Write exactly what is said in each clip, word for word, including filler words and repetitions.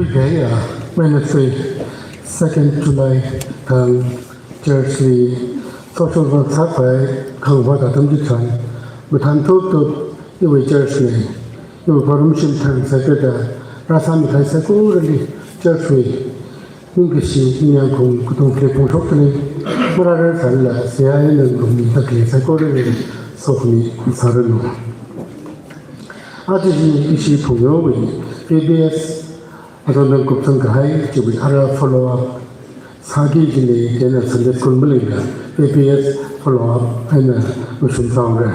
Khuikahai Wednesday, second July thang church li social work sākhavai khangva atam chitharan, mathān thuktuk iwui church li, iwui forum shim tharan saikora rāsāmikahai saikorali church wui ningkashi ningyāngkhaung katonga phongshokdalei, marārar sālala seihā eina ngarummi dalei saikorali sokhami sāranu. Aja hi ishi Phungyowui K B S atondan kupsangkahai chiwui ara follow up sāki kajina, chieina Sunday school malila K B S follow up eina mashun sāra.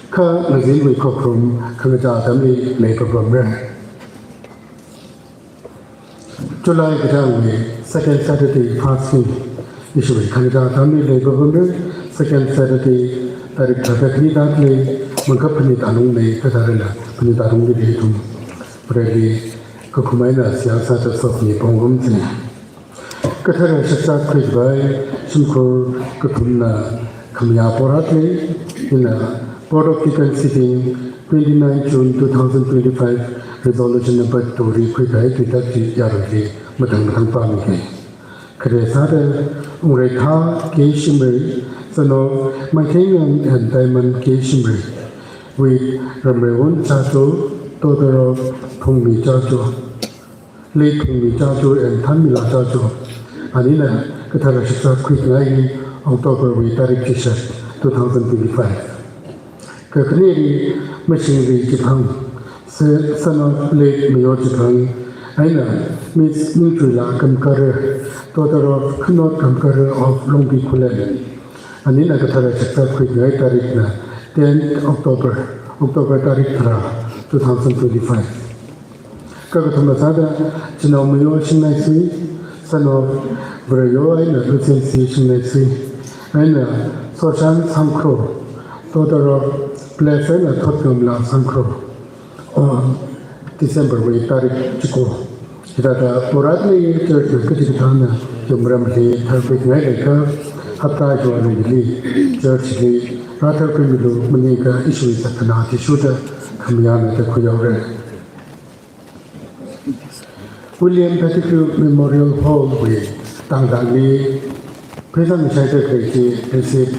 Kha ngazinwui khokharum khangachā atamli leipapamra. July kachāngwui second Saturday fasting, ishiwui khangachā atamli leipapamra. Second Saturday, tarik tharāda khani dalei, mangkhap phanit alungli, kathara la phanit alungli ithum Vareli kakhum eina seihā sāda sokhami pongrumsa. Kathara shakzat khuikhavai shimkhur kathumna khamayā porālei, hina Board of Deacons sitting twenty-nine June two thousand twenty-five resolution number two li khuikahai tuitak chi yaruili mathang mathang pāmiki. Khare sāda Wungreitha K Shimray, son of Maitheingang and Diamond K Shimray, with Ramreiwon Chacho, daughter of Phungmi Chacho, late Phungmi Chacho and Thanmila Chacho. Anina kathara shakzat khuikahai hi October wui tarik chishat, two thousand twenty-five. Kakhaneli Mashingri Chiphang, se-, son of late Mayo Chiphang, eina Miss Ningchuila Kamkara, daughter of Khanot Kamkara of Longpi Khullen. Anina kathara shakzat khuikahai tarikna tenth October, October tarik tharā, two thousand twenty-five. Kakathumna sāda Chinao Mayo Shingnaisui, son of Vareyo eina Lucency Shingnaisui, eina Soshan Sangkhro, daughter of Bless eina Thotngamla Sangkhro, on December wui tarik chiko. Hithāda porālei, church na kachikathāna yumramli tharpikngai leiakha, hapta hiwui aruili church li rātharpikmilu, maningakha ishiwui sākhanā athishurda khamayāna da khuihaora. William Pettigrew Memorial Hall wui tangda li pheisang shaida khalei chi receipt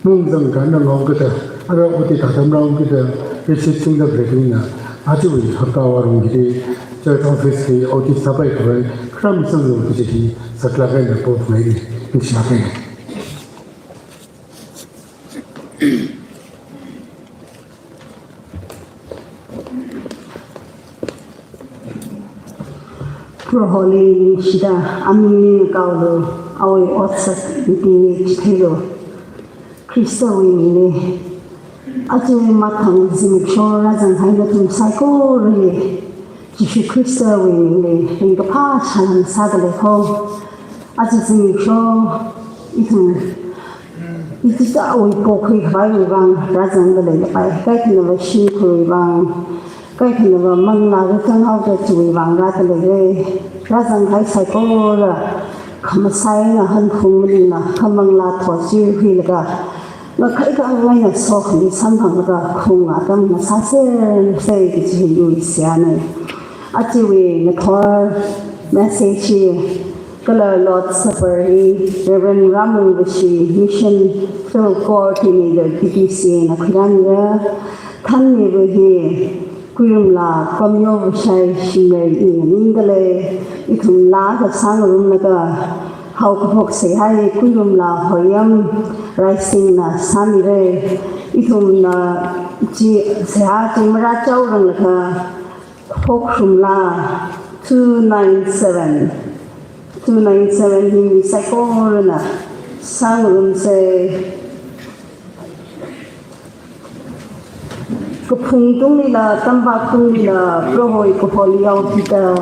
mungzang kanna ngaokida, ara oti tatam rāungkida receipt singda khalei bingna, ajawui hapta arui hili church office li oti sāpai khavai kharam sanglu kaji hi saklāk eina pongai ni, ningshilāk eina. Proholi ningshida, aming ningkaolu, awui otsak mibingli chitheilu. Khristawui mingli, aja mathang zimiksho rāzanghai nathum saikorali Jishu Khristawui mingli ringkaphā salam sādalei ho. Aja zimiksho ithum ichichāwui pokhui khavaiwui vang rāzangdalei lapai, kaikhanava shimkhurwui vang, kaikhanava manglā rāzanghaoda chiwui vang rādalei. Rāzanghai saikora khamasai eina hanphung maningla khamanglā thotchi huilaga, ngakhai khangai eina sokhami samphanglaga khaung atam ngasāsersa kaji hi iwui seihāna. Ajawui ngathor message hi kala Lord's Supper hi Reverend Ramung Vashi, Mission Field Coordinator, P T C na khuirānra. Thanmiva hi Kuirumla Pamyo Vashai Shimray ina mingdalei. Ithumla kasāngarumlaga haokaphok seihā hi Kuirumla Hoyam Raisingna sāmira. Ithumna chi seihā chi marāchaoranglakha, Phokhrumla two nine seven, two nine seven hi mi saikorana sāngarumsa. Kaphung tunglila, tampak tunglila, Prohowui kaholi yaokida.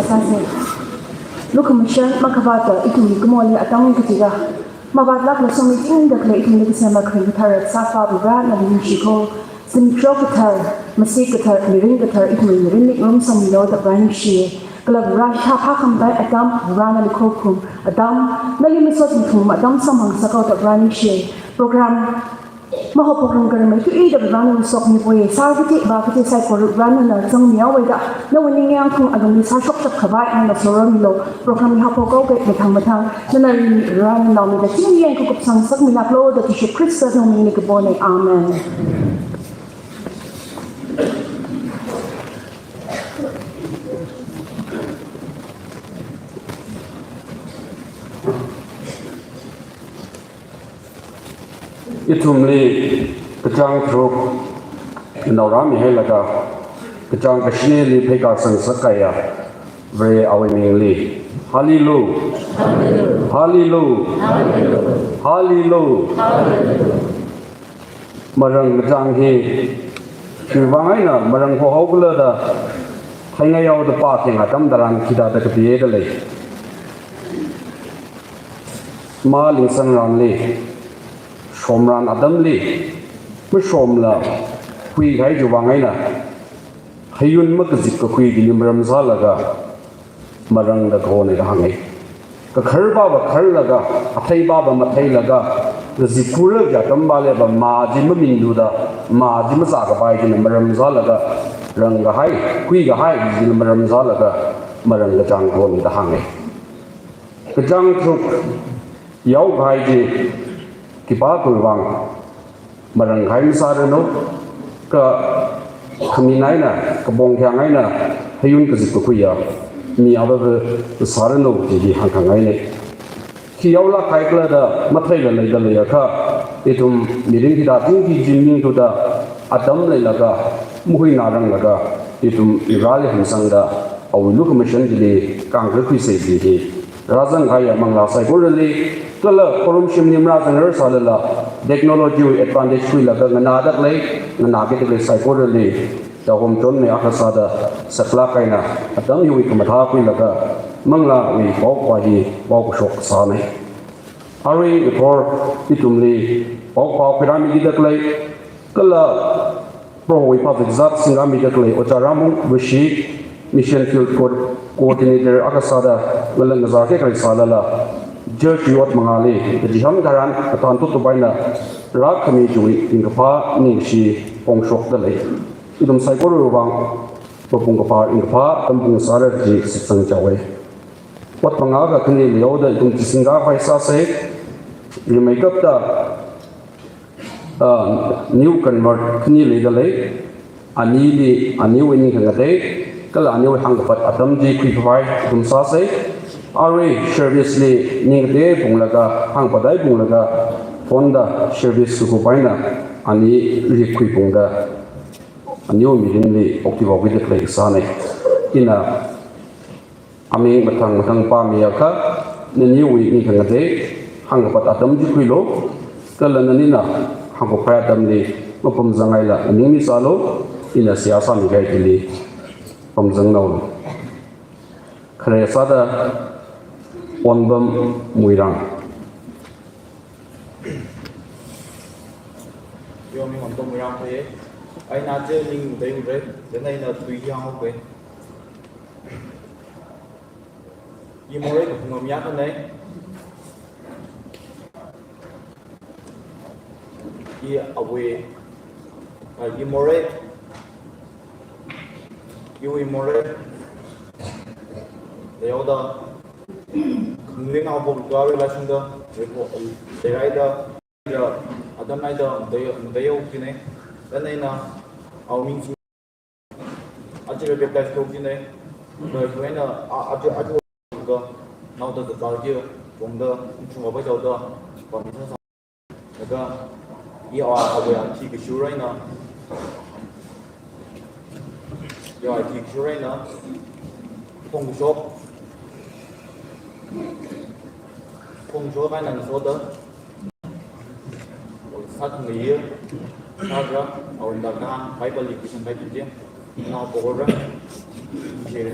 sāsa. Lukhamashan makhavāta ithumli kumoli atam kachiga mavātlākla somichingda khalei ithumli kasema kharing kathara sāfa Proho nali ningshiko. Zimiksho kathar, masik kathar, mirin kathar, ithumli mirinli ngarumsangmilu da Proho ningshi. Kala Proho shāphākhamei atam, Proho nali khorum atam, nali masot mithum atam samphang sāko da Proho ningshi. Program mahaophok rāngarānmei tuida Proho nali sokmipo, sākachivā kachi saikora Proho nana zangmihaowa da, nawui ningyāng khaung alungli sāshokshap khavai nana somilu. Program hi haophok haokei mathang mathang nana ringmi Proho nana naomida chingri eina kakupsang sākmilāklu da Jishu Khrista nawui mingli kapona. Amen. Ithumli kachāng tharuk naongarā mihailaga, kachāng kashinili pheikasang sākahaiya Vare awui mingli. Hallelu. Hallelu. Hallelu. Marang kachāng hi khiwuivang eina marang hohaokhala da theingaihaoda pākhayang atam tharan khithāda kapiya da lei. Malingsang ranli, shomran atamli, mashomla khuikahai chiwuivang eina, heiyun makazip kakhui chili maram sālaga, marang da kahona da hānga. Kakharpava kharlaga, atheipava matheilaga, kazip khura kaji atamva leiva mā chi maminluda, mā chi mazākapai china maram sālaga, rangkahai, khuikahai chili maram sālaga, marang kachāng kahona da hānga. Kachāng tharuk yaokahai chi khipākhawui vang marang kahai masāranu, ka khamin eina, kapong khayang eina, heiyun kazip kakhuiya mi avāva sāranu kaji hi hāngkhangaina. Khi yaolāk kahai khala da matheila leida leiakha, ithum mirin hithāda tingki jimning thuda atam leilaga, mahuinaranglaga, ithum Vareli hamsangda, awui lukhamashan chili kangkakhuisa kaji hi rāzang kahaiya manglā saikorali, kala khorumshimli marāzangrarsalala, technology wui advantage khuilaga nganāda khalei, nganākida khalei saikorali, tahom chonmei akha sāda saklāk eina, atam hiwui khamathā khuilaga, manglāwui paokaphā hi paokashok sāna. Arui ngathor ithumli paokaphā khuirāmikida khalei, kala Prohowui phāzā kazāt singrāmida khalei Ojā Ramung Vashi, Mission Field Co-, Coordinator akha sāda ngalang ngazar kekharei sālala, church wui ot mangāli kachihān tharan kathān tutup eina rākhami chiwui ringkaphā ningshi phongshokda lei. Ithum saikorawui vang papung kaphā ringkaphā tampung sāra kaji shitsang chaowa. Ot mangā akha khani leihaoda ithum chi singkhavai sāsa. Rimeikapta, ah, new convert khani leida lei. Anili aniwui ningkhangatei kala aniwui hāngkapat atam chi khuikhavai ithum sāsa. Arui service li ning katei phunglaga, hāngkapat hai phunglaga, phone da service khuikhup eina ani rikhui phungda, aniwui mirinli okthui haokida khalei kasāna. Ina aming mathang mathang pāmiakha, naniwui ningkhangatei, hāngkapat atam chi khuilu, kala nanina hāngkhuipai atamli mapamzangngaila ningmi sālu, ina seihā sāmi kahai chili pamzangnaolu. Khare sāda Onbam Muirang. Iwui ming Onbam Muirang thei. Ina chi ning dai ure, chieina ina tui yanghaoke. I morei kaphung mi akhana. I awui, ah, i morei, iwui morei leihaoda, ning haophok kharei laishungda, repo, um, leiraida, ya, atam leida, dai, dai yao kine, chieina, awui ming chi, aja baptize khuihaokine. Kha khuina, a, aja, aja kha, naoda zazar ki, pongda, chungkha bai chaoda, pamisa sa. Laga, i a, awui athi kashur eina. I a athi kashur eina. Phongshok. Phongshok eina ngasoda. Sāthangayi, sāra, awui nda kahāng, Bible li question kahai chi, nao pokora, share.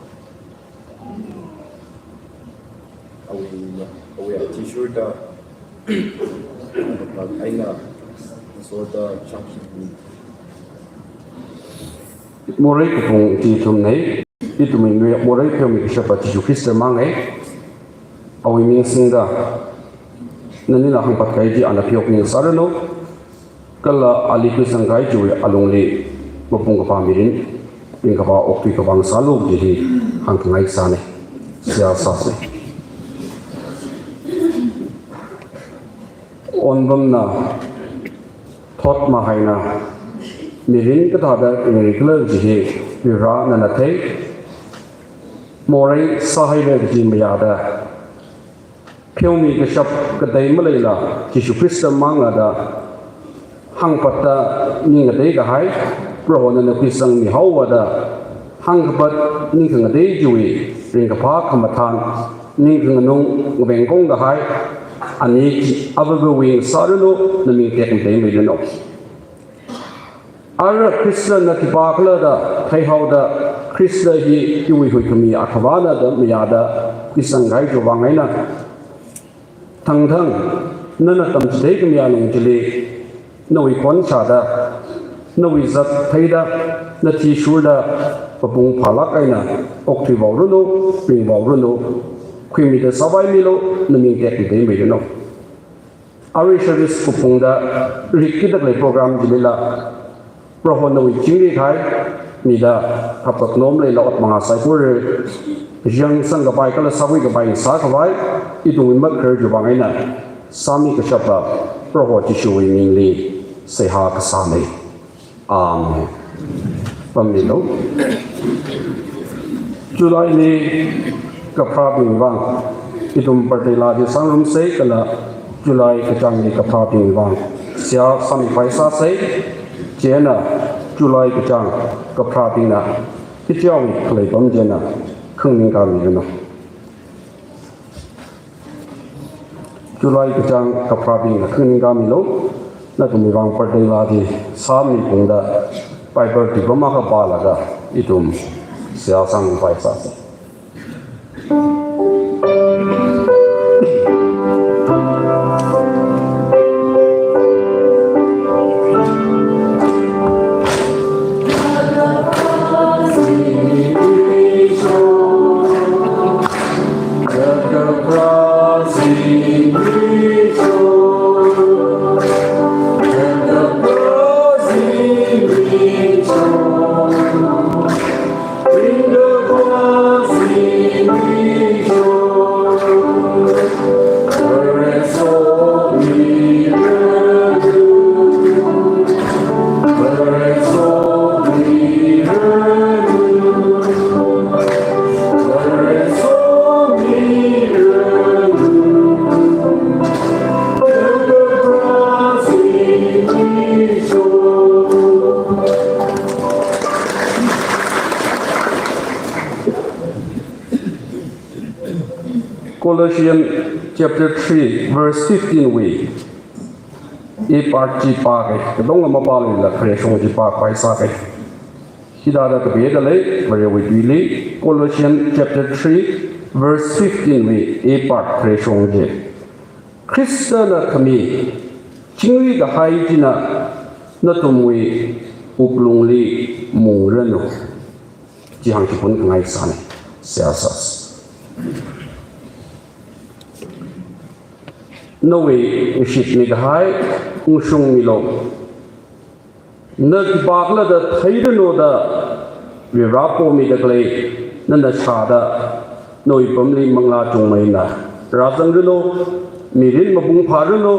Awui, awui athishurda, eina ngasorda shākhuiya. Morei kapung chi ithumnei, ithumwui morei pheomi kashapa Jishu Khrista mangei, awui ming singda, nanina hāngphat kahai chi ana pheomi sāranu, kala ali khuisang kahai chiwui alungli mapung kapā mirin, ringkaphā okthui kavang sālu kaji hi hāngkhangai sānei. Seihā sāsei. Onbamna, thotmahaina, mirin kathāda ringrikhala kaji hi Varivarā nana thei, morei sāhaira kaji mayāda, pheomi kashap katei maleila, Jishu Khrista mangada, hāngphatta ning ngatei kahai, Proho nana khuisangmi haowa da, hāngkaphat ning khangatei chiwui, ringkaphā khamathān, ning khanganung ngaveng kong kahai, ani avāvawui sāranu, naming tekmatei meiranu. Ara Khristana khipākhala da, theihaoda, Khrista hi iwui huikhami akhavāna da mayāda, khuisang kahai chiwui vang eina, thangthang, nana tamchithei khami alung chili, nawui khon shāda, nawui zat theida, nathishurda, papung phālāk eina, okthui vaoranu, ring vaoranu, khuimida sāvaimilu, naming tekmatei meiranu. Arui service kupungda rikkida khalei program chilila, Proho nawui chingri kahai, mida kapaknom leila ot manga saikora, yangsang kapai kala sākhui kapai sākhavai, ithumwui makharar chiwui vang eina, sāmi kashapa, Proho Jishuwui mingli, seihā kasānei. Amen. Pammilu. July li kapharābing vang, ithum birthday laa chi sāngarumsei kala July kachāngli kapharābing vang seihā sāmipai sāsei, chieina July kachāng kapharābingna, ichiawi khalei pam chieina khanganingkāmiranu. July kachāng kapharābingna khanganingkāmilu, nathumwui vang birthday laa chi sāmi pongda Bible tuipam akha pālaga ithum seihā sāngpai sāsa. Colossians chapter three, verse fifteen wui A part chi pākei, katonga mapāluila Vareshong chi pāpai sākei. Hithāda kapida lei, Varewui tuili, Colossians chapter three, verse fifteen wui A part Vareshong chi. Khristana khami, chingri kahai china nathumwui wuklungli mungranu. Chi hāngchipun khangai sānei, seihā sāsa. Nawui ngashitmi kahai, ungshungmilu. Na khipākhala da theiranu da, Varivarā pomida khalei, nana shāda, nawui pamli manglā chungmeina rāzangranu, mirin mapung phāranu,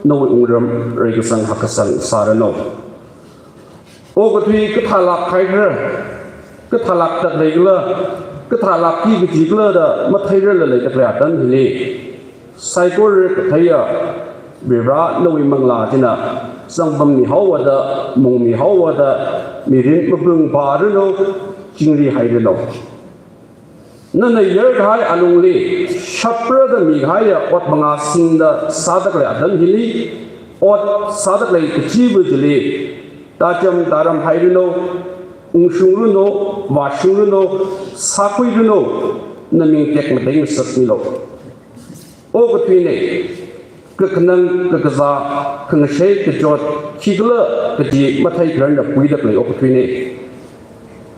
nawui wungram reikasang hakkasang sāranu. Okathui kathālāk haira, kathālākda leikhala, kathālākki kajikhala da matheirarla leida khalei atam hili, saikora katheiya Varivarā nawui manglā china zangpammi haowa da, mungmi haowa da, mirin mapung pharanu, chingri hairanu. Nana yarkahai alungli, shapra da mikahaiya ot manga singda sāda khalei atam hili, ot sāda khalei kachiva̱ chili, tacham taram hairanu, ungshungranu, vāshungranu, sākhuiranu, naming tekmatei ngasakmilu. Okathuinei, kakhanang, kakazā, khangashei, kachot, khikhala kaji matheikhararna puida khalei okathuinei.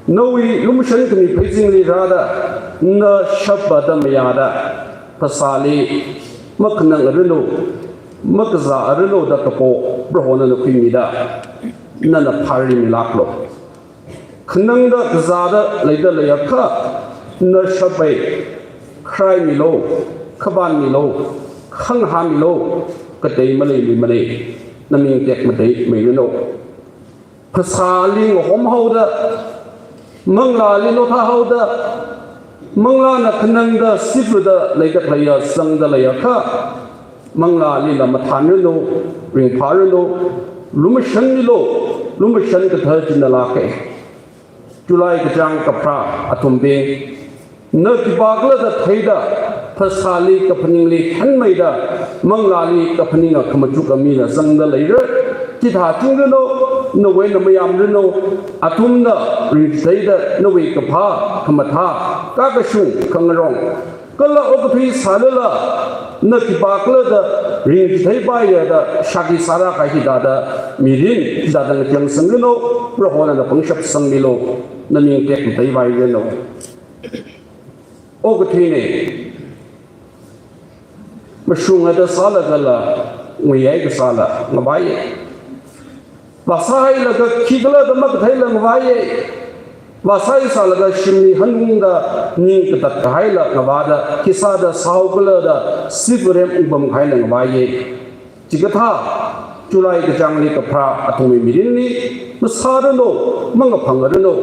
Nawui lumashan khami pheizingli rāda, na shapva da mayāda, phasāli makhanangranu, makazāranu da kapo Prohona nana khuimida, nana pharimilāklu. Khanangda kazāda leida leiakha, na shapvai kharaimilu, khapanmilu, khangahānmilu, katei maleimimana, naming tekmateimeiranu. Phasāli ngahom haoda, manglāli notha haoda, manglāna khanangda sifluda leida khaleiya zangda leiakha, manglālila mathānranu, ringphāranu, lumashanmilu, lumashan kathā china lāka. July kachāng kapharā athumbing, na khipākhala da theida, phasāli kaphaningli hanmeida, manglāli kaphaninga khamachuk amila zangda leira, chithāchingranu, nawui eina mayāmranu, athumna ringchitheida nawui kaphā, khamathā, kakashung, khangarong, kala okathui sālala, na khipākhala da ringchithei paiya da shākhi sārākahai hithāda mirin hithāda ngachang sangranu, Prohona nana pangshap sangmilu, naming tekmatei vairanu. Okathuinei, mashunga da sālagala, nguiyai kasāla ngavaiya. Vāsāhailaga khikhala da makatheila ngavaiya. Vāsāhai sālaga shimli hanungda ning katat kahaila ngavāda, khisāda sāhaokhala da sifrem ungpam kahaila ngavaiya. Chikathā, July kachāngli kapharā athumwui mirinli, masāranu, mangaphangranu,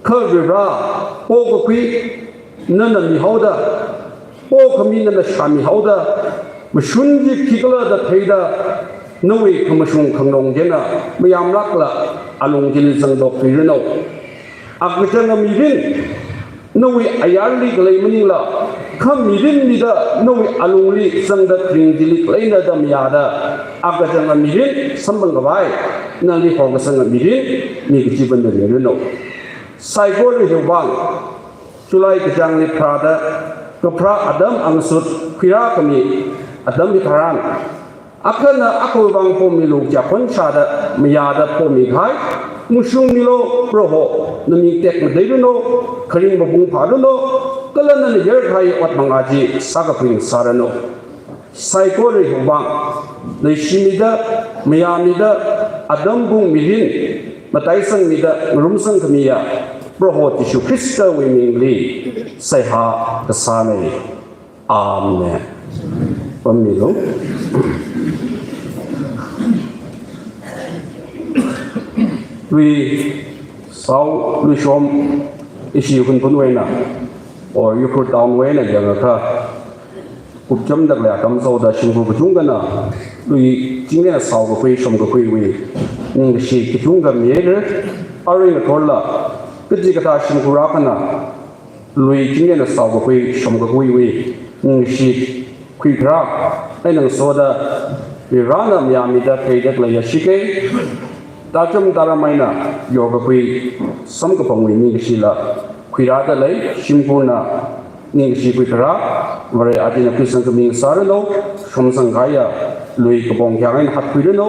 kha Vare, okakhui nana mihaoda, okhami nana shāmihaoda, mashun chi khikhala da theida, nawui khamashung khangarong china mayāmlākla alung chili zangtok thuiranu. Akachanga mirin, nawui ayarli khalei maningla, kha mirin mida nawui alungli zangda kharing chili khaleina da mayāda, akachanga mirin samphang khavai, nali horkasanga mirin, mi kachiva̱na ringranu. Saikora hiwui vang, July kachāngli pharāda, kapharā atam angasut khuirā khami atam hitharan, akhana akhawui vang pomilu kaja khon shāda mayāda pomi kahai, ungshungmilu Proho, naming tekmateiranu, kharing mapung phāranu, kala nana yarkahai ot manga chi sākaphaning sāranu. Saikora hiwui vang, leishimida, mayāmida, atam pung mirin mataisangmida ngarumsang khamiya Proho Jishu Khristawui mingli seihā kasāna. Amen. Pammilu. Lui Sao, Lui Shom, ishi Hunphunwui eina, or Ukhrul townwui eina yangakha, kupchamda khalei atam sāhaoda shimkhur kachungkhana, lui chingri eina saokakhui, shomkakhuiwui ningkashi kachungkha mihaira. Arui ngathorla, kachikathā shimkhur akhana, lui chingri eina saokakhui, shomkakhuiwui ningkashi khuikharā eina ngasoda, Varena mayāmida theida khaleiya shikei, tacham taram eina yorkakhui samkaphangwui ningkashila khuirāda lei, shimkhurna ningkashi khuikharā, Vare ajina khuisang khami ngasāranu, shomsang kahaiya lui kapong khayāng eina hatkhuiranu,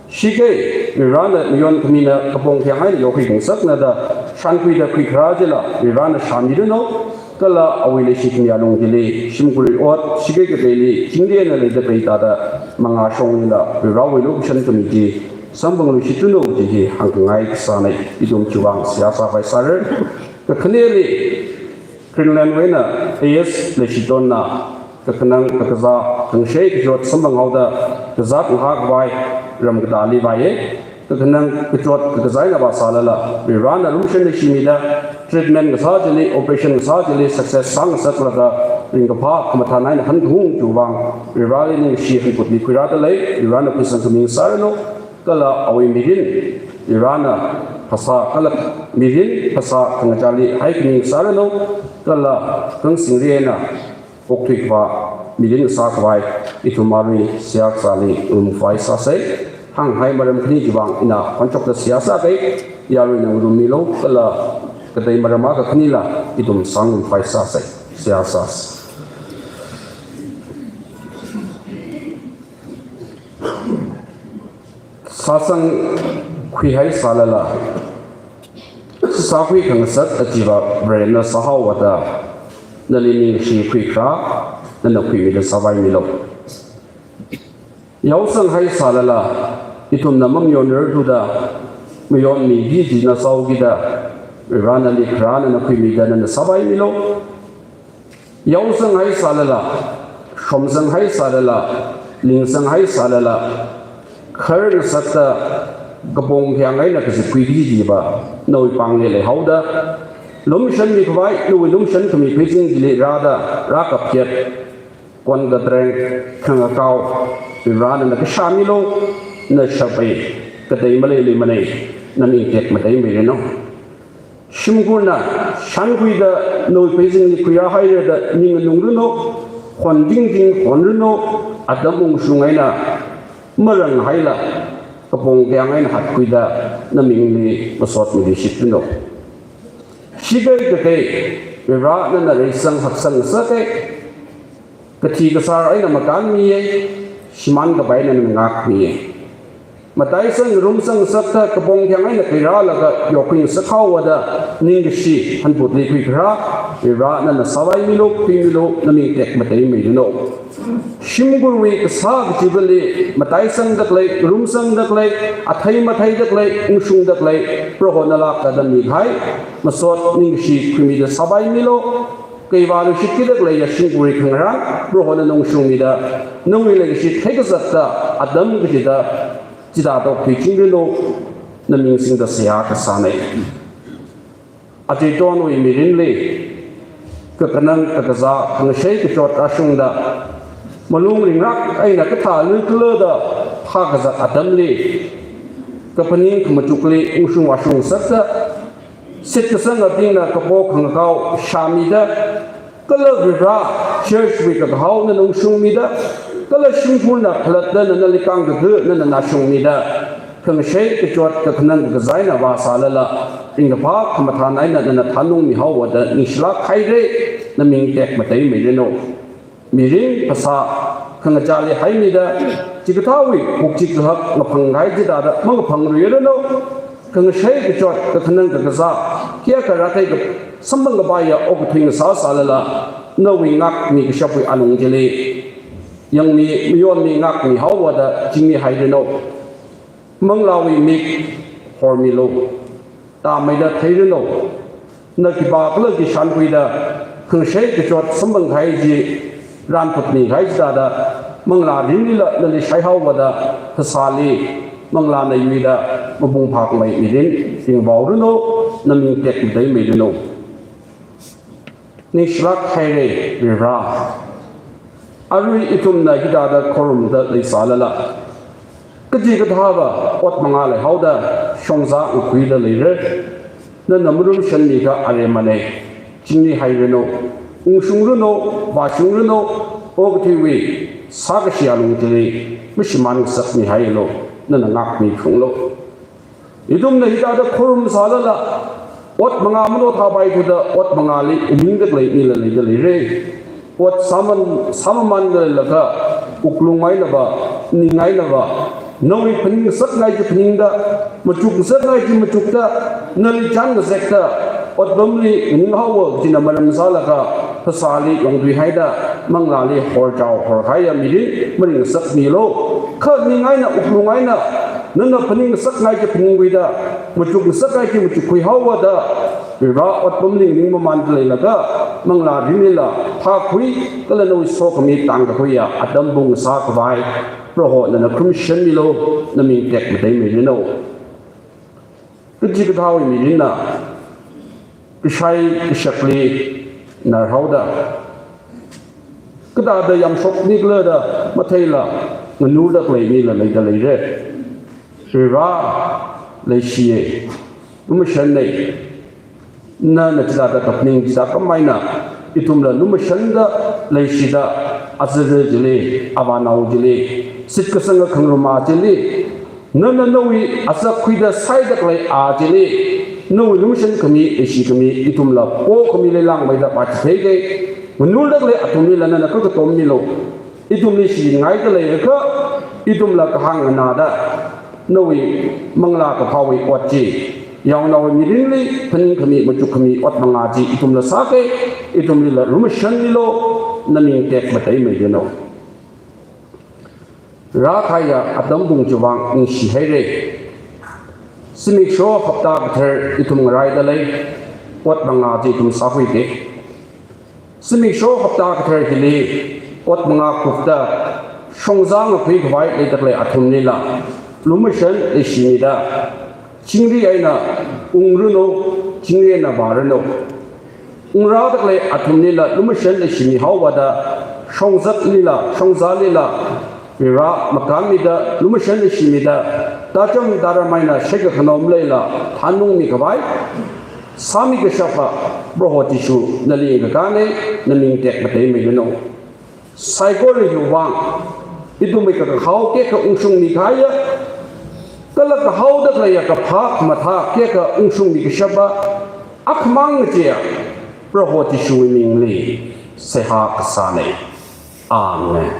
shikei, Varena mayon khamina kapong khayāng eina yokhui khangasakna da, shānkhuida khuikharā chila Varena shāmiranu, kala awui leishi khami alung chili, shimkhurwui ot, shikei kateili, chingri eina leida khalei thāda, mangā shonglila, Varewui lukhamashan khami chi samphangluishitranu kaji hi hāngkhangai kasāna, ithum chiwui vang seihā sāpai sāra. Kakhaneli, Greenlandwui eina A S Leishitonna, kakhanang kakazā, khangashei kachot samphanghaoda, kazāt ngahā khavai ram katāli vāya. Kakhanang kachot kakazā eina vāsālala, Varena lumashan leishimida, treatment kasā chili, operation kasā chili success sāngasaklaga, ringkaphā khamathān eina hanung chiwui vang, Vareli ningkashi hanphut mikhuirāda lei, Varena khuisang khami ngasāranu. Kala awui mirin, Varena phasā kala mirin phasā khangachāli haikaning sāranu, kala khangsingri eina okthui khavā mirin sākhavai ithum arui seihā kasāli ngarumkhavai sāsei. Hānghai maram khani chiwui vang ina khonshokta seihā sākei, yaruina ngarummilu, kala katei maram akha khanila ithum sāngarumkhavai sāsei. Seihā sāsei. Sāsangkhuihai sālala, sākhui khangasak achiva Varena sāhaowa da nali ningshikhui kharā, nana khuimida sāpaimilu. Yaosanghai sālala, ithumna mamayonrar thuda, mayonmi hi china sāhaoki da Vare nali kharā nana khuimida nana sāpaimilu. Yaosanghai sālala, shomsanghai sālala, lingsanghai sālala, kharngasakta kapong khayāng eina kazipkhui kaji chiva nawui pāngli leihaoda, lumshanmi khavai, nawui lumshan khami pheisin chili rāda, rākapkhet, kon katreng, khangakao, Vare nana kashāmilu, nashapei, katei maleili manei, naming tekmateimeiranu. Shimkhurna shānkhuida nawui pheisinli khuirāhaira da ning nganungranu, hondingding honranu, atam ungshung eina maranghaila, kapong khayāng eina hatkhuida namingli masot miluishitnanu. Shikei kakei, Vare nana reisang haksang ngasakei, kathi kasār eina makānmiyei, shimān kapai eina ngākmiyei. Mataisang ngarumsang ngasakta kapong khayāng eina khuirālaga yokkhuingasak haowa da ningkashi hanphut likhui kharā, Vare nana sāpaimilu, khuimilu, naming tekmateimeiranu. Shimkhurwui kasā kachivali mataisangda khalei, ngarumsangda khalei, athei matheida khalei, ungshungda khalei, Prohona lākda mikahai masot ningkashi khuimida sāpaimilu. Kaiva luishitkida khaleiya shimkhurwui khangarān Prohona nungshungmida, nawui leikashi theikazata atam kachida chithāda okthuichingranu, naming singda seihā kasānei. Achetonwui mirinli kakhanang kakazā khangashei kachot rāshungda, malung ringrak eina kathā luklu da phākazat atamli, kaphaning khamachukli ungshung vāshung ngasakta, shitkasangabingna kapo khangakao shāmida, kala Vare church wui kakahao nana ungshungmida, kala shimkhurna khalatta nana likang kaga nana nashungmida, khangashei kachot kakhanang kakazā eina vāsālala, ringkaphā khamathān eina nana thanungmi haowa da ningshilāk haira, naming tekmateimeiranu. Mirin phasā khangachāli haimida, chikathāwui pukchik kahak ngaphang kahai chithāda mangaphangluiranu, khangashei kachot kakhanang kakazā, kayākha rākahai ka samphang kapaiya okathui ngasāsālala, nawui ngākmi kashapwui alung chili yangmi, mayonmi, ngākmi haowa da chingri hairanu. Manglāwui mik hormilu, tāmeida theiranu. Na khipākhala khi shānkhuida, khangashei kachot samphang kahai chi rānphutmi kahai chithāda, manglā rinlila nali shaihaowa da, phasāli, manglāna yuida, mapung phākhamei mirin ringvaoranu, naming tekmateimeiranu. Ningshilāk haira, Vare. Arui ithumna hithāda khorumda leisālala, kachikathāva ot mangā leihaoda shongzā ngakhuida leira. Nana marumshanmi kha aremanei, chingri hairanu, ungshungranu, vāshungranu, okathuiwui sākashi alung chili mashimān ngasakmihailu, nana ngākmi phunglu. Ithumna hithāda khorumsālala, ot mangā manothāpai thuda, ot mangāli nganingda khalei mila leida leira. Ot sāman, sāmamānda leilakha, wuklung einava, ning einava, nawui phaning ngasakngai chi phaningda, machuk ngasakngai chi machukda, nali chān ngazekda, otpamli nganinghaowa kajina maram sālaga, phasāli yongthuihaida, manglāli horchao horkahaiya mirin maringngasakmilu. Kha ning eina, wuklung eina, nana phaning ngasakngai chi phaningkhuida, machuk ngasakngai chi machukkhui haowa da, Vare otpamli nganingmamānda leilaga, manglā rinlila phākhui, kala nawui sokhami tangkakhuiya atam pung sākhavai Proho nana kharum shanmilu, naming tekmateimeiranu. Kachikathāwui mirinna kashai kashakli narhaoda, kathāda yamshoknikhala da matheila nganurda khalei mila leida leira. Vare leishiye, lumashanne. Nana chithāda kaphaning chithā kamaina, ithumla lumashanda leishida, azarli chili, avānao chili, shitkasanga khangaruma chili, nana nawui asak khuida saida khalei a chili, nawui lumashan khami, leishi khami, ithumla pokhami leilāngmeida pāchitheike. Nganulda khalei athumlila nana kakatom milu. Ithumli shingaida leiakha, ithumla kahāng nganāda, nawui Manglā Kaphāwui ot chi, yaonao mirinli phaningkhami, machukkhami ot mangā chi ithumla sāke. Ithumlila lumashan milu, naming tekmatei meilu. Rākahaiya atam pung chiwui vang ningshihaire. Zimiksho hapta kathar ithum ngaraida lei, ot mangā chi ithum sākhuike. Zimiksho hapta kathar hili ot mangā kupda shongza ngakhui khavai leida khalei athumlila lumashan leishimida, chingri eina ungranu, chingri eina vāranu. Ungrāda khalei athumlila lumashan leishimi haowa da, shongzaklila, shongzalila, Vare makānmida, lumashan leishimida, tacham taram eina shaikha khanao maleila thanungmi khavai sāmikashapa Proho Jishu nali ngakane, naming tekmatei meilanu. Saikora hiwui vang ithumwui kakahao kekha ungshungmi kahaiya, kala kahaoda khaleiya kaphā khamathā kekha ungshungmi kashapa, akhamang ngacheiya Proho Jishuwui mingli seihā kasāne. Amen.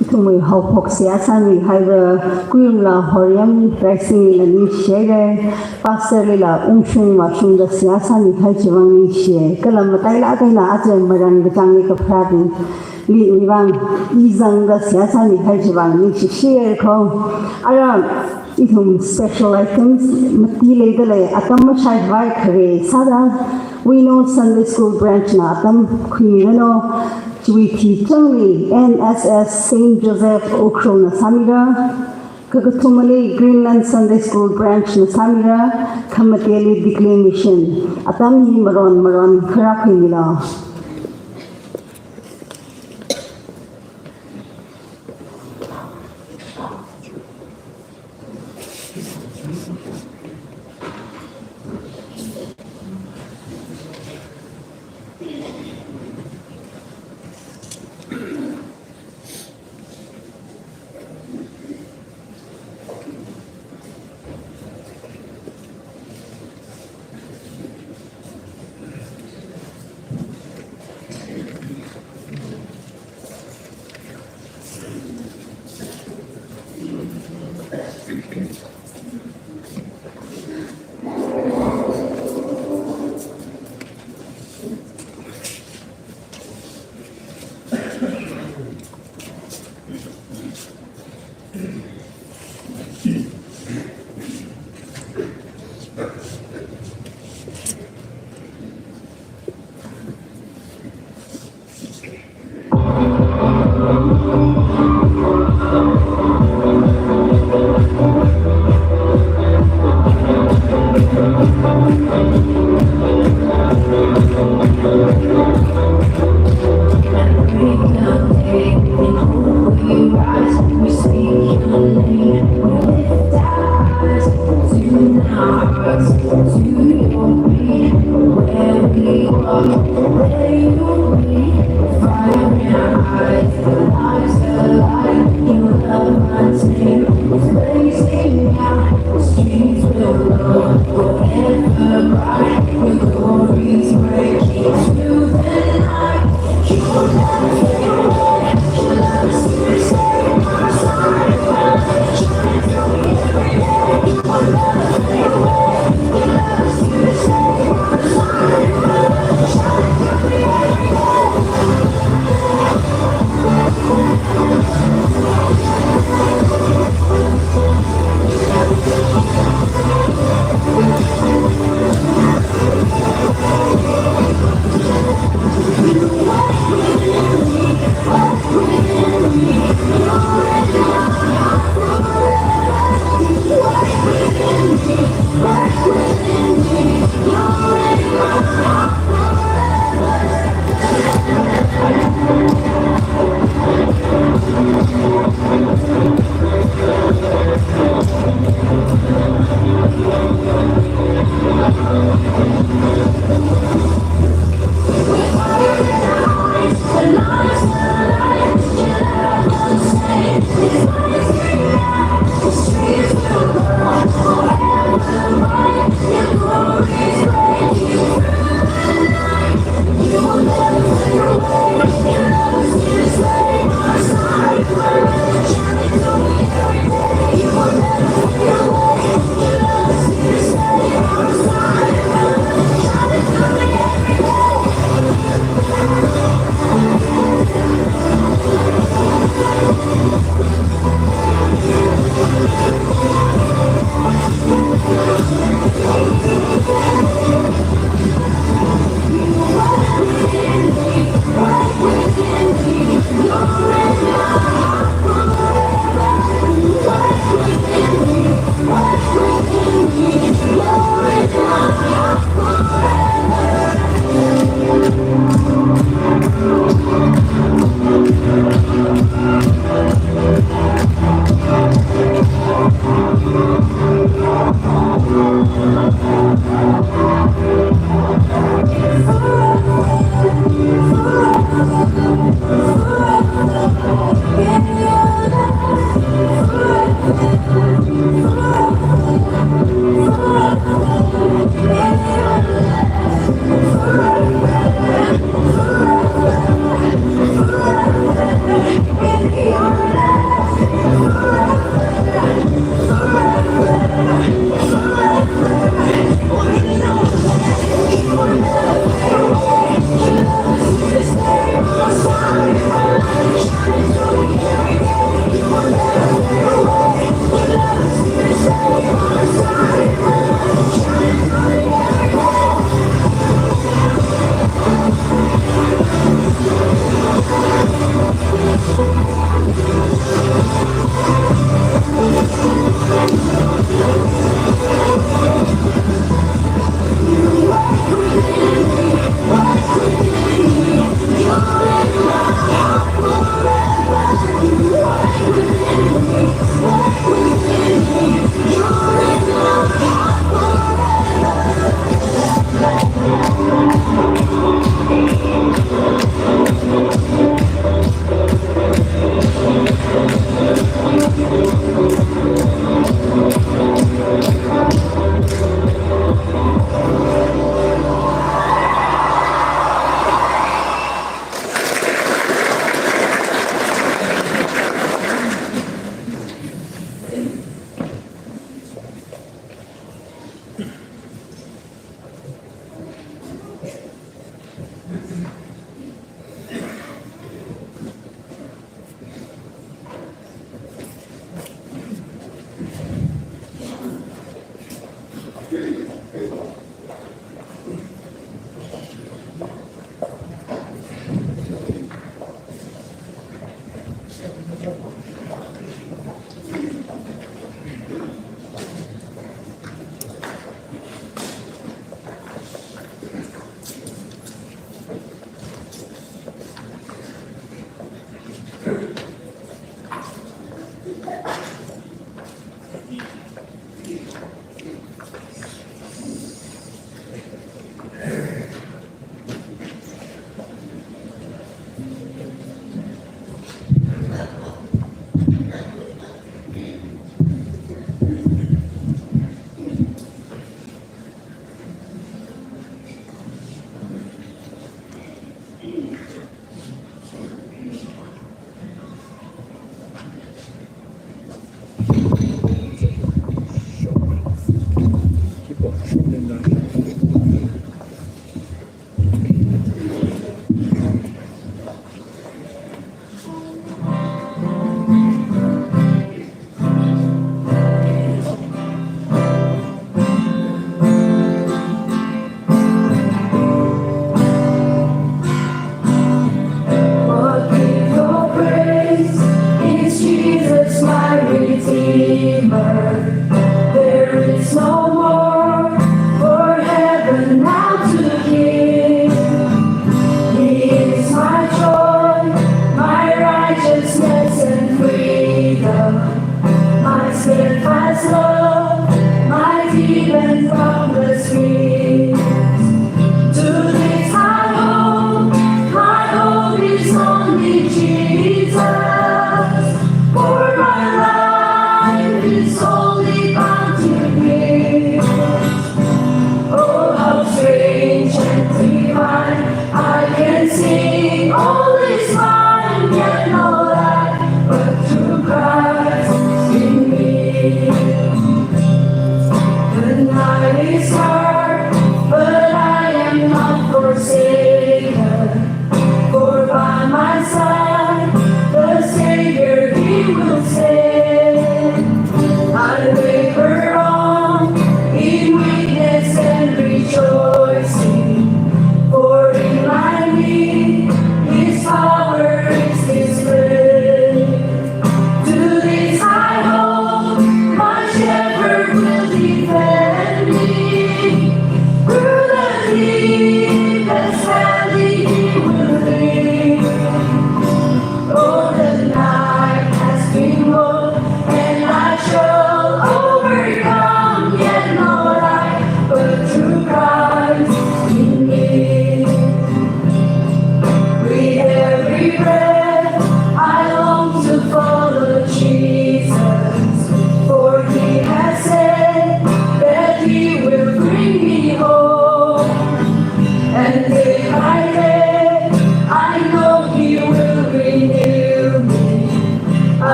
Ithumwui haophok seihā sāmihaiva Kuiyumla Horyam Raising lila ningshihaire, Pastor lila ungshung vāshungda seihā sāmihai chiwui vang ningshiye, kala matailāk eina aja maran kachāng eina kapharābing liwui vang, i zangda seihā sāmihai chiwui vang ningshishiye ko. Ara ithum special items mati leida lei, atam mashaivai khare sāda, Wino Sunday School Branch na atam khuimiranu, chiwui thi changli N S S Saint Joseph Ukhrul na sāmira, kakathumali Greenland Sunday School Branch na sāmira, khamateli Declaration. Atam hi maron maron kharā khuimilu.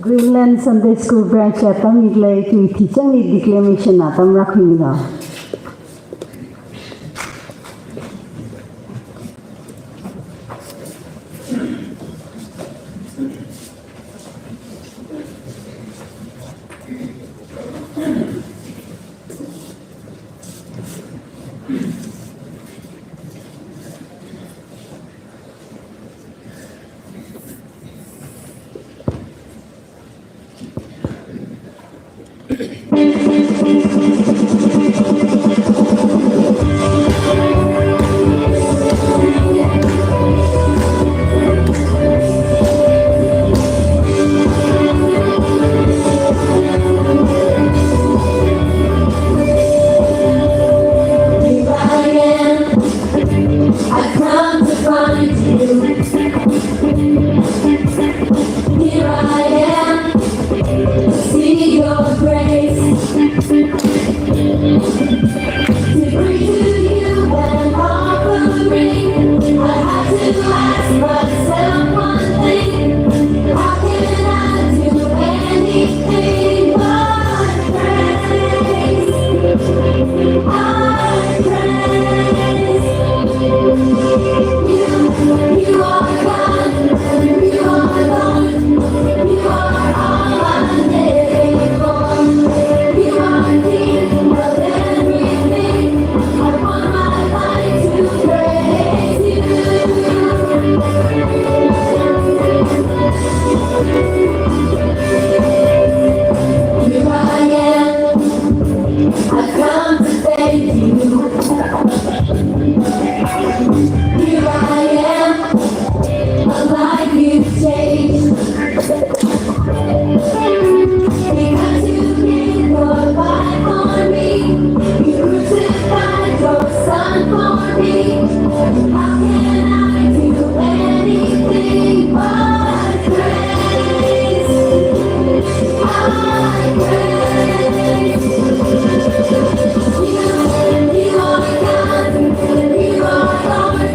Greenland Sunday School Branch atam iklei tui thichangi declamation atam rākhuimilo. I've come to find you. Here I am, to see your grace. To bring to you an offering. I had to ask myself one thing. How can I do anything but praise? I praise you. You are God, and you are Lord. You are all I live for. You are King of everything. I want my life to praise you. Here I am. I've come to thank you. Here I am, a life you've changed. Because you gave your life for me, you crucified your son for me. How can I do anything but praise? I praise. You, you are God, you are Lord,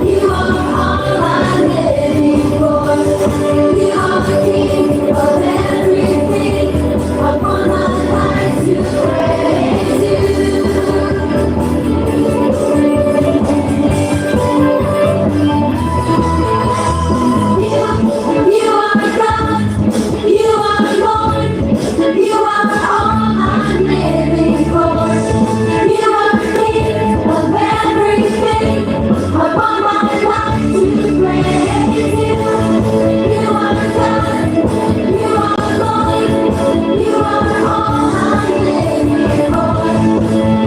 you are all I live for. You are the King of everything. I want my life to praise you. You, you are God, you are Lord, you are all I'm living for. You are the King of everything. I want my life to praise you. You are God, you are Lord, you are all I'm living for.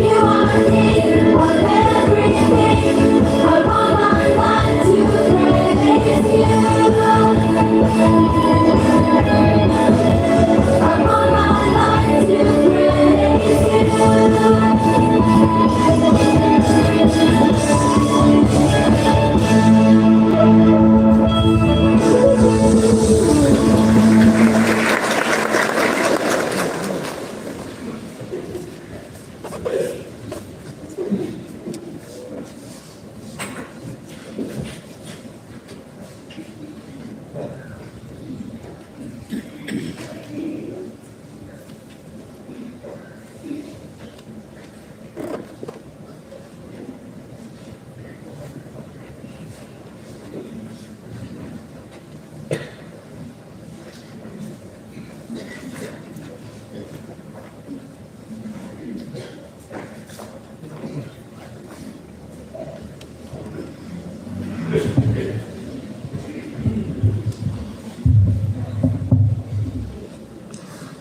You are the King of everything. I want my life to praise you. I want my life to praise you.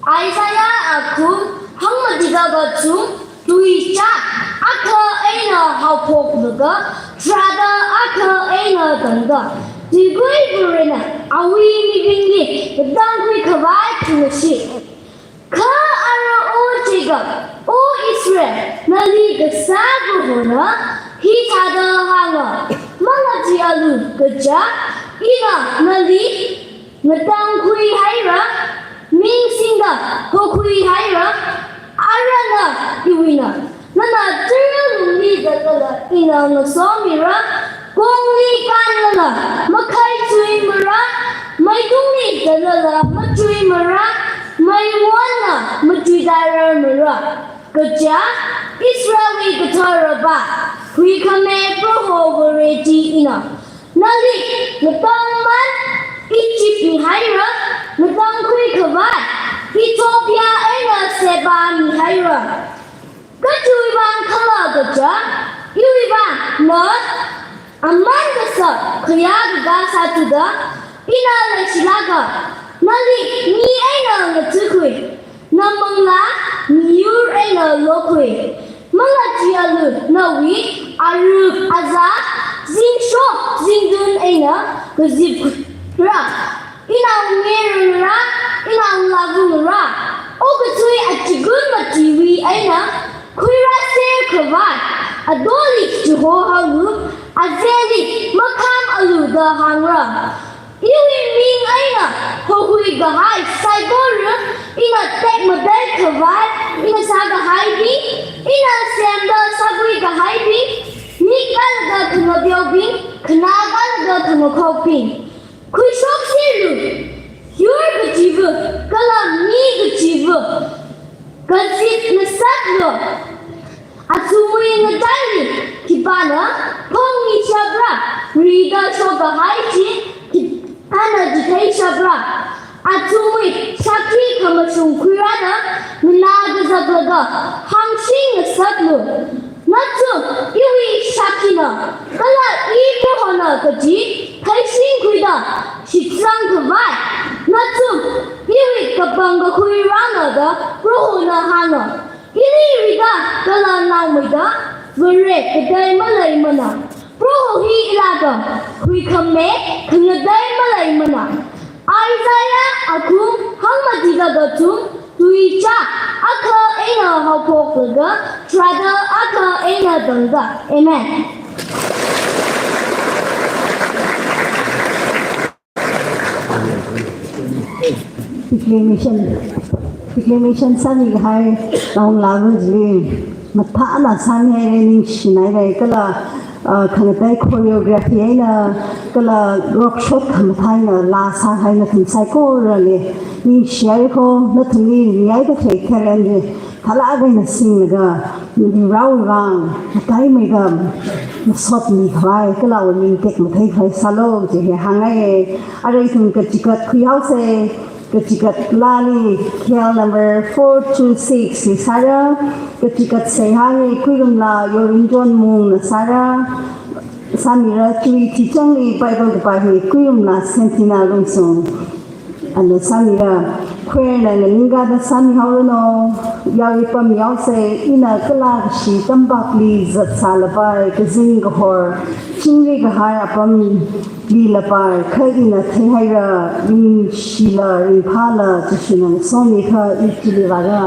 Isaiah akhum hangmati kakachung tuicha akha eina haophoklaga, tharāda akha eina tangda, tuikuivarena awui mirinli katangkhui khavai thumshi. Kha ara O Jacob, O Israel, nali kasā Prohona hithāda hānga, mangacheealu kaja, ina nali ngatangkhui haira, ming singda hokhui haira, arana iwuina nana tara lungli zatlala ina ngasomira, kongli kānlala makhaichuimara, Maitungli dalala machui mara, maiwanna machui darar mara. Kaja Israelwui kathara pa, huikhame Proho Vare chi ina. Nali natang man Egypt mihaira, natang khuikhavai Ethiopia eina Seba mihaira. Kachiwui vang khala kaja, iwui vang na aman kasak khayā kaka sāthuda, ina leishilaga, nali mi eina ngathakhui, na manglā miyur eina lokhui. Mangacheealu nawui arup azā, zingshok zingtun eina kazipra. Inao ngerungra, inao lavungra, okathui achikun machiwui eina khuirāser khavai, adoli chihohaolu, azeli makhamalu da hāngra. Iwui ming eina hokhui kahai saikora, ina tekmatei khavai, ina sākahaibing, ina semda sākhui kahaibing, mik kalaga khangateobing, khanā kalaga khangakhokbing. Khuishokserlu, yur kachiva, kala mi kachiva, kazip ngasaklu. Athumwui ngataili khipāna phongmishapra, rida shokkahai chi khipāna chitheishapra. Athumwui shākhi khamashung khuirāna, nganā kazaklaga hāngshing ngasaklu. Nathum iwui shākhina, kala i Prohona kaji theishingkhuida shitsang khavai, nathum iwui kapang kakhui rāna da Prohona hānga. Ili rida kala naomeida Vare katei maleimana. Proho hi ilāda huikhame khangatei maleimana. Isaiah akhum hangmati kathum, tuicha akha eina haophoklaga, tharāda akha eina tangda. Amen. Declamation. Declamation sāmikahai Naongalāva chili mathāna sāmihaira, ningshinaira, kala, ah, khangatei choreography eina, kala rokshot khamathā eina laa sāhai nathum saikorali ningshihaira kho, nathumli ringahai kathei talent li thālāk eina singlaga, rao rang, mataimeiga masotmi khavai, kala awui ming tekmathei khavai sālu, chi hi hāngngai. Arui ithum kachikat khuihaosa, kachikat laali, K L number four two six li sāra, kachikat seihāli Kuirumla Yorinjon Mungna sāra, sāmira. Chiwui thichangli Bible kapā hi Kuirumla Sentina Lungsung ana sāmira. Choir na nganingkāda sāmihaoranu. Yaruipam yaosa. Ina kala kashi tampakli zatsālapai, kazing kahor chingri kahai apamli lapai, kha ina theihaira, ningshila, ringphāla, Jishuna ngasomikha i chili vāra.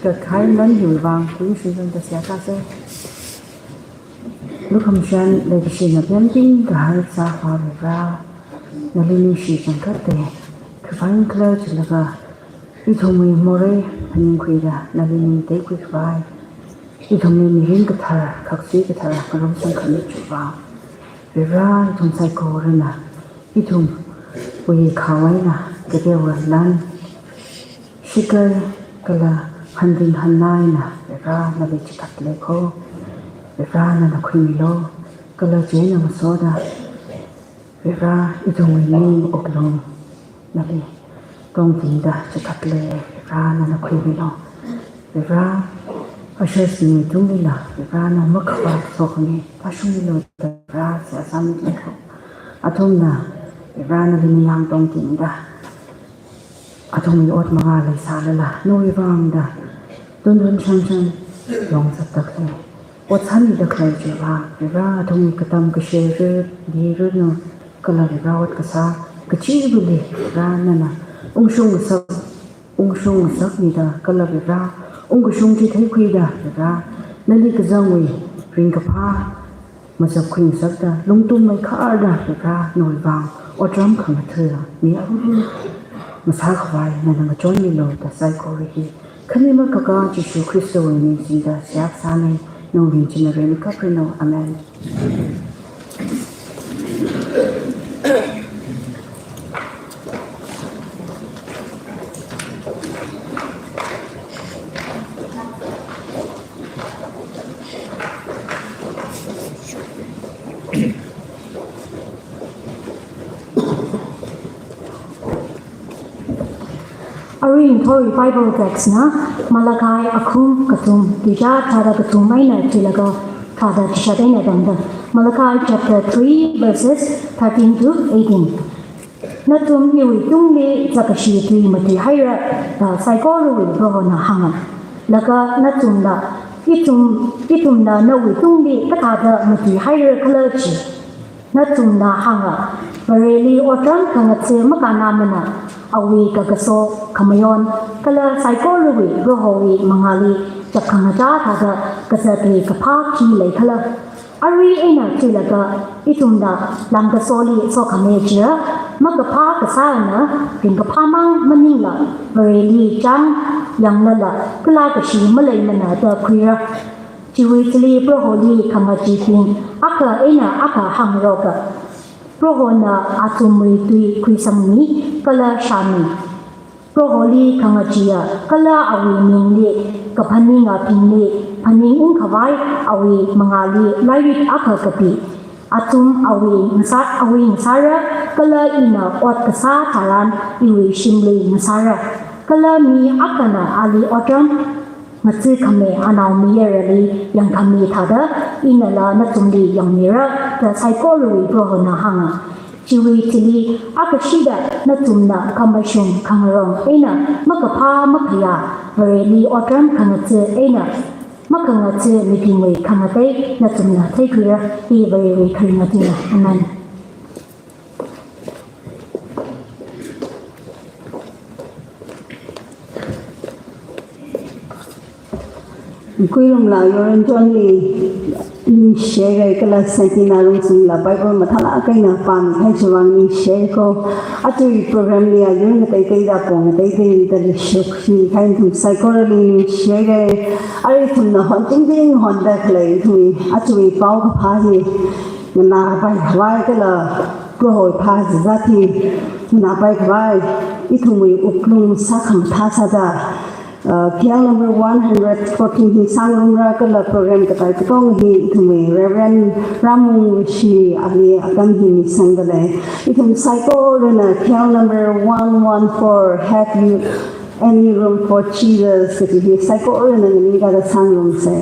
Kathar nan hiwui vang, khuishung tungda seihā sāsa. Lukhamashan leikashina pemting kahar sāva Vare, nali ningshi changkhat te, khavai khala jilaga, ithumwui morei phaningkhuida, nali ning teikhui khavai, ithumli mirin kathar, khaksui kathar, ngarumsang khami chiva. Vare, ithum saikorana, ithumwui khavai eina, kateowa lan, shikai kala hanting hannā eina Vare nali chikatleiko. Vare nana khuimilu, kala chieina masoda Vare ithumwui ning wuklung nali tongtingda chikatle. Vare nana khuimilu. Vare ashirsingwui tungli la Vare na makhavā sokhami phāshungmilu da Vare seihā sāmilu. Athumna Vare nali ningyāng tongtingda athumwui ot mangā leisālala, nawui vang da tuntun shangshang yongzatda khalei, ot sāmida khalei chiva, Vare athumwui katam kashe ri, di rinu, kala Vare ot kasā kachivali Vare nana ungshung ngasak, ungshung ngasakmida, kala Vare ungkashung chi theikhuida Vare nali kazangwui ringkaphā mazapkhui ngasakda, lungtum meikharda Vare nawui vang otram khangatha mi arui ngasā khavai nana ngachonmilu da saikora hi khanuima kakā Jishu Khristawui ming singda seihā sāna. Nawui ming china ringkaphā ranu. Amen. Arui ngathorwui Bible text na Malachi akhum kathum, tuizā tharāda kathum eina thuilaga tharāda chishat eina tangda. Malachi chapter three, verses thirteen to eighteen. Nathum iwui tungli zakkashi tui matuihaira da saikorawui Prohona hānga. Laga nathumla, ithum, ithumla nawui tungli kathāda matuihaira khala chi. Nathumna hānga, Vareli otram khangatha makānāmana, awui kakaso khamayon, kala saikorawui Prohowui mangāli chapkhangachā thāda kazatwui kaphā khi leikhala. Arui eina thuilaga ithumna langkasoli sokhami chiya, makaphā kasāna ringkaphā mang maningla, Vareli chang yanglala, kala kashi maleimana da khuira. Chiwui thili Proholi khangachibing akha eina akha hāngroka. Prohona athumwui tui khuisangmi, kala shāmi. Proholi khangachiya, kala awui mingli kaphaningabingli phaningungkhavai awui mangāli lairik akha kapi. Athum awui ngasā, awui ngasāra, kala ina ot kasā tharan iwui shimli ngasāra. Kala mi akhana ali otram ngathakhami anaomayarali yangkhami thāda, inala nathumli yangmira da saikorawui Prohona hānga. Chiwui thili akashida nathumna khamashung khangarong eina makaphā makhayā Vareli otram khangatha eina makhangatha mibingwui khangatei nathumna theikhuira. Hi Varewui kharinga tuina. Amen. Kuilungla Yoran Johnli ningshire, kala Santina Rungsungla Bible mathālāk eina pāmikahai chiwui vang ningshire ko. Aja program li ayur ngateiteida pong ngateiteida leishokmikahai ithum saikorali ningshire. Arui ithumna hontingting honda khalei ithum aja paokaphā hi nganāpai khavai kala Prohowui phāzāzat hi nganāpai khavai ithumwui wuklung sākhamathā sāda, uh, K L number one hundred fourteen hi sāngarumra kala program katai katong hi ithumwui Reverend Ramung Rishi ali atam hi misangda lei. Ithum saikorana K L number one one four, Have You Any Room for Jesus? Kaji hi saikorana nganingkāda sāngarumsa.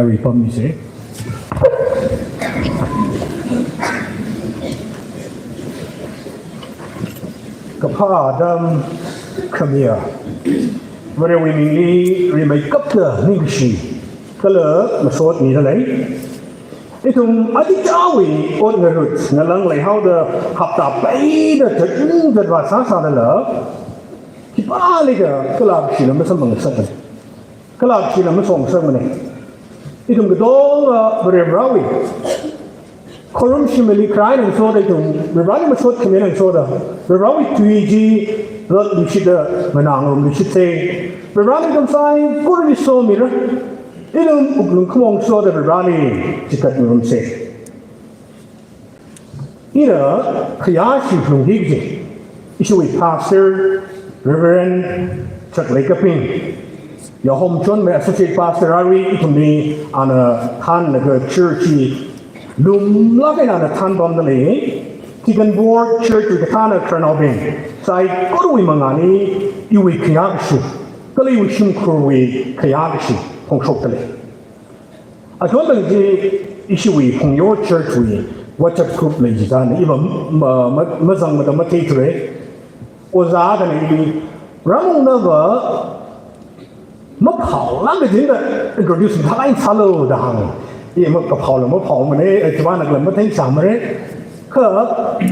Ripam ise. Kaphā atam khamiya, Varewui mingli rimeikapta ningkashi kala masot mida lei. Ithum adi chawui ot ngarut ngalang leihaoda hapta peida tatning tatva sāsālala, khipālikha kala kashila masamphang ngasakmana. Kala kashila masong ngasakmana. Ithum katonga Varivarāwui khorumshimli kharāi eina ngasoda, ithum Varivarāli masot khami eina ngasoda, Varivarāwui tui chi lotluishitda nganā ngarumluishitse. Varivarāna ithum saikorali somira. Ithum wuklung khamong soda Varivarāli chikat ngarumse. Ina khayāshi phalungki kaji ishiwui pastor, Reverend Chakleikaping, Yahom Chonmei, Associate Pastor arui ithumli ana thānlaga church hi lumlāk eina ana thānpamda lei. Deacon Board, church wui kathāna khararnaobing saikorawui mangāli iwui khayākashi kala iwui shimkhurwui khayākashi phongshokda lei. Achon tangda ishiwui Phungyo Church wui WhatsApp group lei jida ni iva ma, ma, ma, mazangmada matheithura. Ojā akhana ili Ramungna va maphaolāk kajida introduce mathālāk sālu da hānga. I makaphao la maphaomana, eh, chiwui vang la matheisāmara. Kha,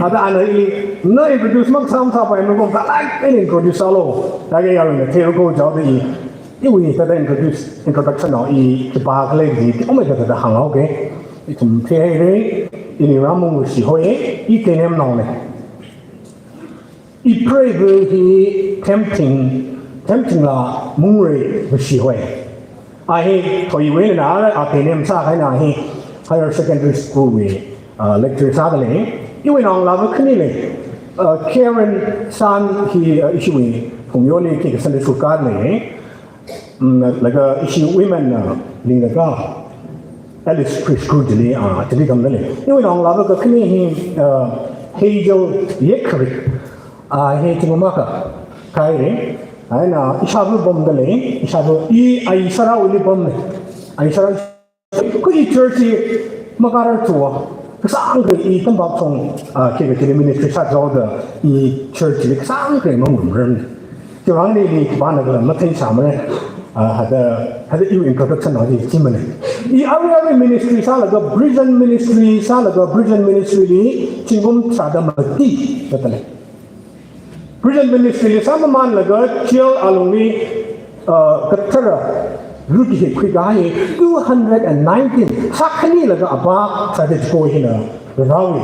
ada ana ili na introduce makasā masāpai, na kom thālāk eina introduce sālu. Laga yaruina theira ko jihaoda i iwui thāda introduce, introduction nao i khipākhala kaji, i umai thāda hānghaoga. Ithum theihaira, ini Ramung Vashi hoi, i Teinem naona. Ipreiva hi Themting, Themtingla Mungrei Vashi hoi. A hi Thoiwui eina, a Teinem sākahaina hi Higher Secondary School wui, ah, lecturer sāda lei. Iwui naongalāva khani lei. Ah, Karen San hi, ah, ishiwui Phungyoli ki Sunday school kāda lei. Mm, laga ishi women na linglaga Alice Preschool chili, ah, chili tamda lei. Iwui naongalāva kakhane hi, ah, Hazel Yekharik, ah, hi chingmamaka kaire. Aina ishāva pamda lei, ishāva i Aisara wili pamna. Aisara Kha i church hi makārarthua, kasāngkha i tampak thong, ah, khe kachili ministry sāthuda, i church li kasāngkha mangarumrarmana. Chiwui vangna ili khipānakhala matheisāmara, ah, hithāda, hithāda iwui introduction nao chi chimana. I arui arui ministry sālaga, prison ministry sālaga, prison ministry li zingkum tharāda mati, kathāda lei. Prison ministry li sāmamānlaga jail alungli, uh, kathara rut hi khuikahai two hundred and nineteen, sākhanilaga apā sāda chiko hina Varewui,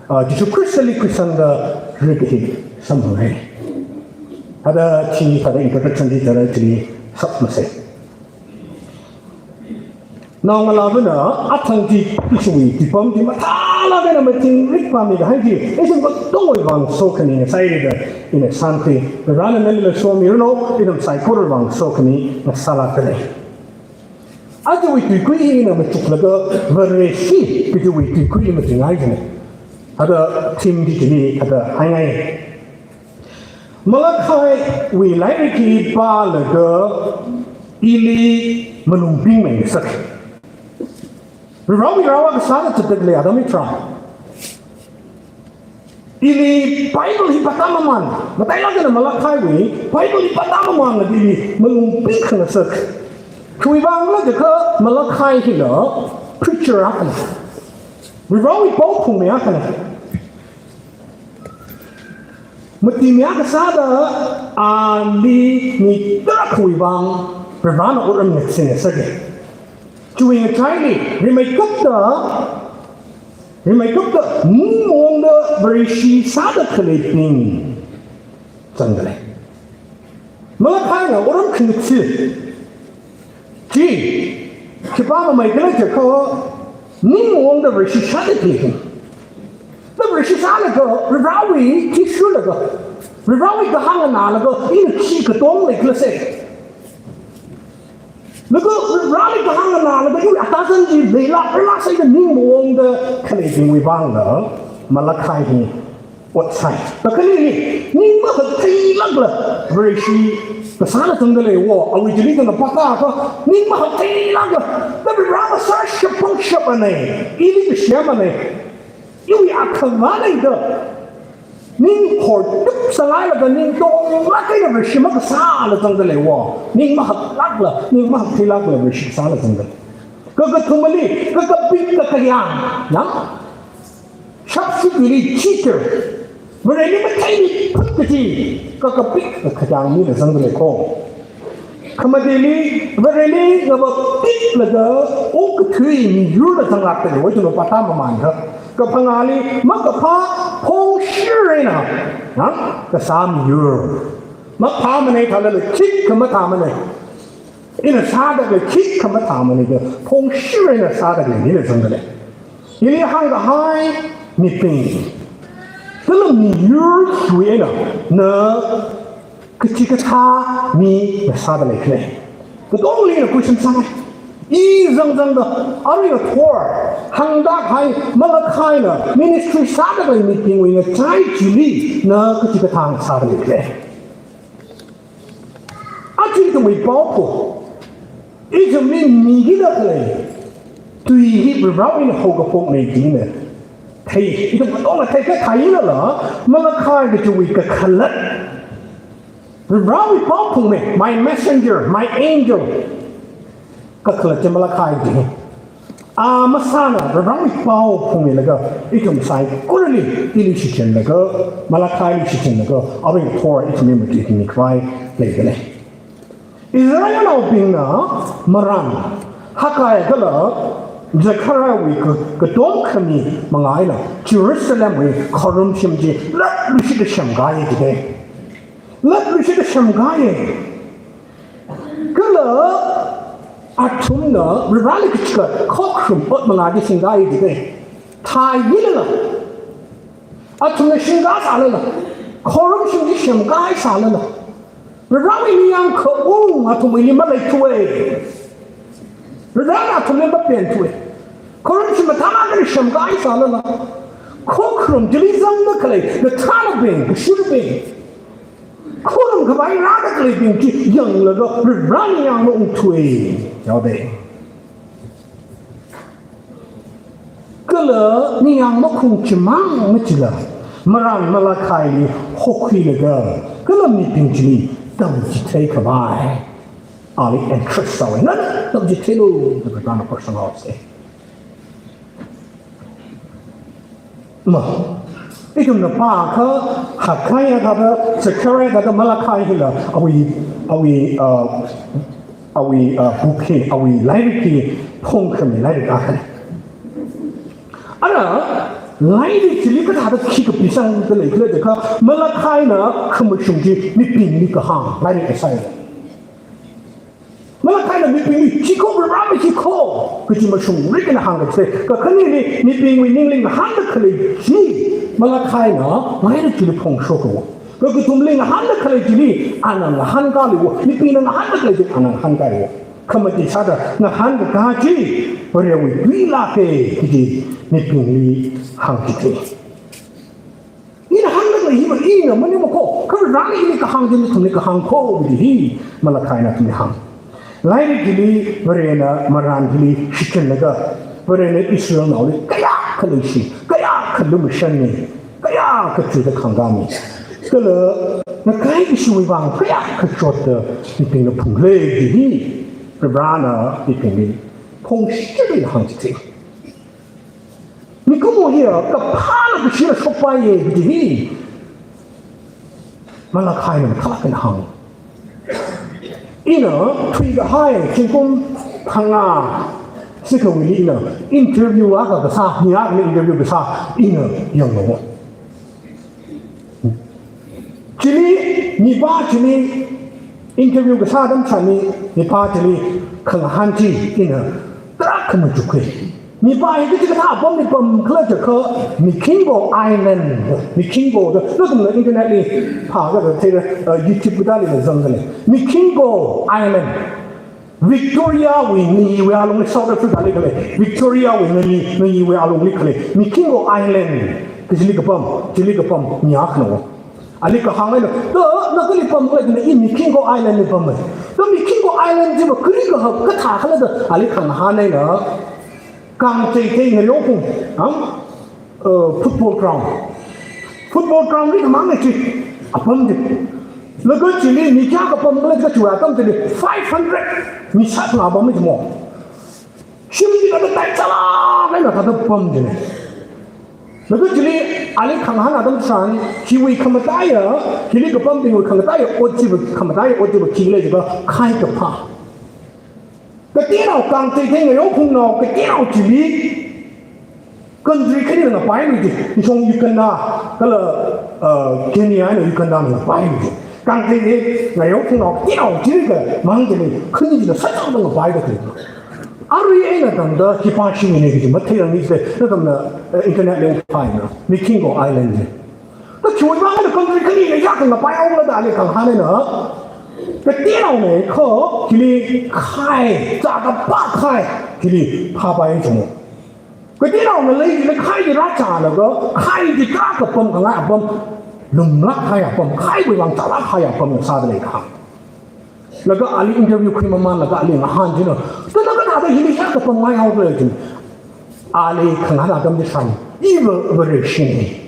uh, Jesu Christ li khuisangda rut hi samphanga. Hithāda chi hithāda introduction chi hithāda chili sāpmasei. Naongalāvana athang chi ishiwui tuipam chi mathālāk eina mathingrik pammi kahai chi, ithum katongawui vang sokhami ngasāhaira da ina sānkhui. Varena nalila somiranu, ithum saikorawui vang sokhami ngasālākda lei. Ajawui tuikui hina machuklaga Vareshi kajiwui tuikui machinghaisina. Hithāda theme chi chili hithāda haingai. Malachiwui lairik hi pālaga ili malung pingmei ngasak. Varewui rāvā kasāda zatdalei atam hitharan, ili Bible hi pātāmamān, matailāk eina Malachiwui Bible hi pātāmamānlaga ili malung pingkhangasak. Khiwui vangla jiakha Malachi hila preacher akhana. Varewui paophungmi akhana. Mati mi akha sāda ali mi tarākhawui vang Varena otram ngatsingasaka. Chiwui ngachaili rimeikapta, rimeikapta ningmaongda Vareshi sāda khaleibing zangda lei. Malachina otram khangatsi chi khipā mamei khala jiakha, ningmaongda Vareshi sāda khaleibing. Na Vareshi sālaga, Varewui athishurlaga, Varewui kahāng nganālaga, ina khi katonga leikhala sei. Laga Varewui kahāng nganālaga, iwui atazan chi leilākrala sei da ningmaongda khaleibingwui vangla Malachi hi ot sāi. Kakhane hi, ning mahatheilākla Vareshi kasāla zangda leiwo, awui chili khanapata kha, ning mahak theilākla, Varivarā kasā shapang shapane, ili kashammane, iwui akhama leida, ning hortup sālailaga ning tonglāk eina Vareshi makasāla zangda leiwo, ning mahaklākla, ning mahak theilākla Vareshi kasāla zangda lei. Kakathumali, kakapik kakayāng, yang? Shapshipili cheater. Vareli matheimi phut kaji, kakapik kakayāng mila zangda lei ko. Khamateli, Vareli ngavāpiklaga, okathui miyurla zanglākta leiwo, chunapata mamānda. Kaphangāli, makaphā phongshar eina, ha? Kasā miyur. Maphāmane thālala, khikha mathāmane. Ina sāda khalei khikha mathāmane da, phongshar eina sāda khalei mila zangda lei. Ili hāngkahai mibing, kala miyur hiwui eina, na kachikathā mi na sāda leikhala? Katongli ina question sāngai. I zangzangda, arui ngathor hāngda kahai Malakhaina ministry sāda khalei mibingwui ngachai chili na kachikathā sāda leikhala? Aja ithumwui paophung, ithumli mikida khalei tui hi Varivarāwui eina haokaphokne jina thei, ithum katonga theikha theilala, Malakhai kajiwui kakhalat, Varivarāwui paophungme, my messenger, my angel. Kakhalat chi Malakhai ji. A masāna Varivarāwui pao phungmilaga, ithum saikorali ili shichinlaga, Malakhaili shichinlaga, arui ngathor ithumli matuikhami khavai leida lei. Israelnaobingna marān, Haggai kala Zechariahwui ka-, katom khami manga eina Jerusalemwui khorumshim chi latluishida semkāya jide. Latluishida semkāya. Kala athumna Varivarāli kachigat khokharum ot manga chi singkāya jide. Thāyilala, athumna singkā sālala, khorumshim chi semkā sālala, Varivarāwui ningyāng khaung athumwuili maleithuwe. Varivarāna athumli mapenthuwe. Khorumshim mathālāk eina semkā sālala, khokharum chili zangda khalei nathānabing, kashibing, khorum khavai rāda khaleibing chi yanglaga Varivarā ningyāng maungthuwe. Yaode. Kala ningyāng makhaung chimang machila, marān Malakhaili hokhuilaga, kala mibing chili tamchithei khavai ali entrust sāhaowa. Nana tamchitheilu, da Varivarāna khuisanghaowa se. Ma, ithumna pākha, Haggai thāda, Zechariah thāda, Malakhai hila, awui, awui, uh, awui, uh, book hi, awui lairik hi phongkhami lairik akhana. Ara, lairik chili kathāda khi kapisangda leikhala jiakha, Malakhaina khamashung chi mibingli kahāng, lairik Isaiah. Malakhaina mibingli, chi kho, Varivarā mi chi kho, kaji mashungrik eina hāngkachithei. Kakhaneli, mibingwui ningli ngahānda khalei chi, Malakhaina lairik chili phongshokhaowa. Kakathumli ngahānda khalei chili, ana ngahānkāluiwo, mibingna ngahānda khalei chi, ana ngahānkāluiwo. Khamati sāda ngahānkakā chi, Varewui tuilāke, kaji mibingli hāngkachithei. Ina hāngda khalei hi ma, ina maningmana kho, kha Varena ili kahāng chi nathumli kahāng kho, kaji hi Malakhaina athumli hāng. Lairik hili, Varena marān hili shichinlaga, Varena Israelnaoli kayākha leishi, kayākha lumashanmi, kayākha chuida khāngkāmi, kala ngakai kashiwui vang kayākha chotda mibingna phungkhalei kaji hi Varena mibingli phongshap eina hāngchithei. Mikumo hiya kaphāla kashila shokpaiye kaji hi Malakhaina mathālāk eina hāng. Ina thuikahai zingkum phangā sikhawuili ina interview akha kasā, mi akhali interview kasā ina yanglu. Chili, mipā chili interview kasā atam chili, mipā chili khangahān chi ina tarākha machukkhui. Mipā hi kachikathā apamli pamkhala jiakha, Mikingo Island. Mikingo da, nathumna internet li phākha theira, uh, YouTube kadalila zangkhala. Mikingo Island. Victoria wui ngayiwui alungli, South Africa li khalei, Victoria wui ngayi, ngayiwui alungli khalei Mikingo Island, kachili kapam, chili kapam mi akhana. Ali kahāng eina, da, na kali pamkhala da, i Mikingo Island li pamma. Da Mikingo Island chiva kali kahak kathā khala da, ali khangahān eina, Kangcheithei Ngayophung, am? Uh, football ground. Football ground li khamang chi, apam chi. Laga chili mi kayākha pamkhala da chiwui atam chili, five hundred mi sāphangā pam chi mo. Shim chila katai chala, kaina kathā pam china. Laga chili ali khangahān atam tharan, hiwui khamataiya, hili kapambingwui khamataiya ot chiva, khamataiya ot chiva khi lei chiakha khai kaphā. Kateonao Kangcheithei Ngayophungnao, kateonao chili country khanina ngapaimei chi, nishong Uganda, kala, uh, Kenya eina Uganda na ngapaimei chi. Kangcheithei Ngayophungnao, kateonao chili khamang chili, khani china sāchangda ngapai kathā. Arui eina tangda khipā shimina kaji matheirangmisa, nathumna, uh, internet li phāna, Mikingo Island li. Da chiwui vang eina country khanina yākha ngapai haokhala da ali khangahān eina, kateonaona kha, hili khai, chākapā khai, hili phāpai chimo. Kateonaona lei chili khai chi rāchālaga, khai chi tarākha pamkhangai apam, lumlāk kahai apam, khaiwui vang chālāk kahai apam sāda lei kahāng. Laga ali interview khuimamānlaga ali ngahān china, da na kathāda hili yākha pamngai haokhala chi. Ali khangahān atam tharan, iva Vareshi.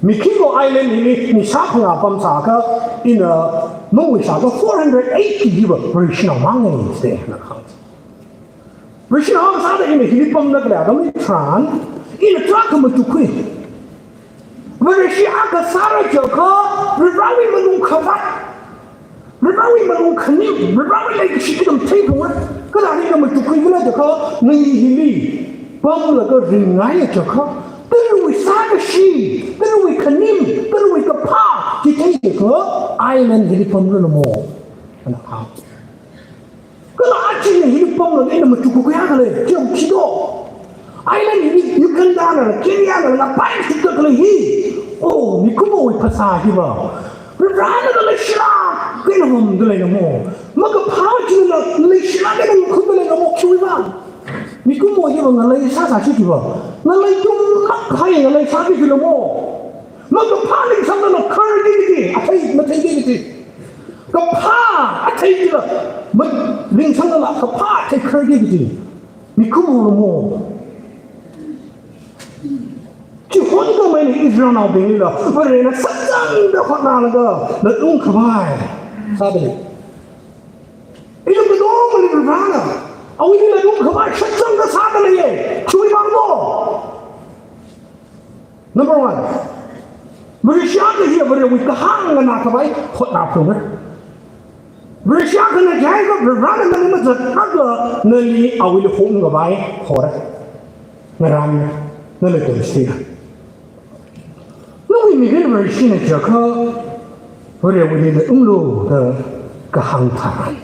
Mikingo Island hili mi sāphangā pamsākha, ina mawui sākha four hundred eighty hiva Vareshinao mangna sāda na kahāng. Vareshinao sāda ina hili pamda khalei atam tharan, ina tarākha machukkhui. Vareshi akha sāra chiakha, Varivarawui malungkhavāt, Varivarawui malungkhanim, Varivarawui leikashi kathum theithungra. Kathāda ina machukkhuikhala chiakha, ngai hili pamlaga ringngaiya chiakha, tarawui sākashi, tarawui khanim, tarawui kaphā chi thei chiakha, island hili pamranu mo, ana kahāng. Kala aja ina hili pamlaga ina machukkhuiya khala, chi khi do. Island hili Uganda na, Kenya na, na pai shikta khala hi. Oh, mikumowui phasā hiva, Varivarana leishilāk eina mamda leina mo. Makaphā china leishilāk eina ngakhutda leina mo, khiwui vang. Mikumo hiva ngalei sāsā chi hiva, ngalei tumlāk kahai ngalei sāki khala mo. Makaphā lingsangda na kharki kaji, athei matheiki kaji. Kaphā athei chila, ma, lingsangda na kaphā athei kharki kaji. Mikumona mo. Chihon khamei Israelnaobinglila, Varena sāchangda hotnalaga, latungkhavai sāda lei. Ithum katongali Varena, awuili latungkhavai sāchangda sāda leiya, chiwui vang mo. Number one, Vareshi akha hi Varewui kahāng nganākhavai hotnāphungra. Vareshi akhana jiakha Varena nali mazatlākla nali awuili hongkhavai hora. Ngaran nali tonsila. Nawui mirin Vareshina jiakha Varewuili latunglu da kahāng tharan,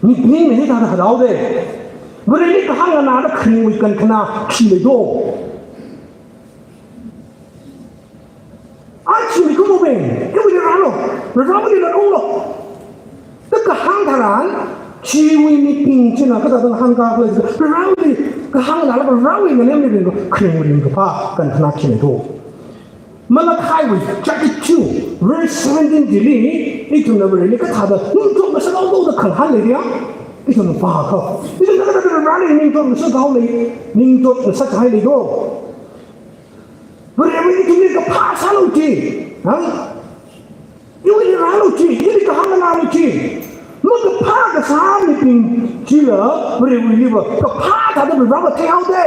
mibingna hithāda hānghaoda, Vareli kahāng nganāda kharingwui kankhana khi leido. Aja mikumobing, iwuili rālu, Varewuili latunglu da kahāng tharan, chiwui mibing china kathāda hāngkhala, Varewuili kahāng nganālaga Varewui ngalem mibing kharingwui ringkaphā kankhana khi leido. Malachiwui chapter two, verse seventeen chili, ithumna Vareli kathāda ningchot ngasakhaoda khangahān leiya, ithumna pākha. Ithumna kathāda Vareli ningchot ngasakhao lei, ningchot ngasakhai leido. Varewui ithumli kaphā sālu chi, ha? Iwuili rālu chi, ili kahāng nganālu chi. Makaphā kasā mibing chila, Varewuiliva kaphā thāda Vareva theihaoda,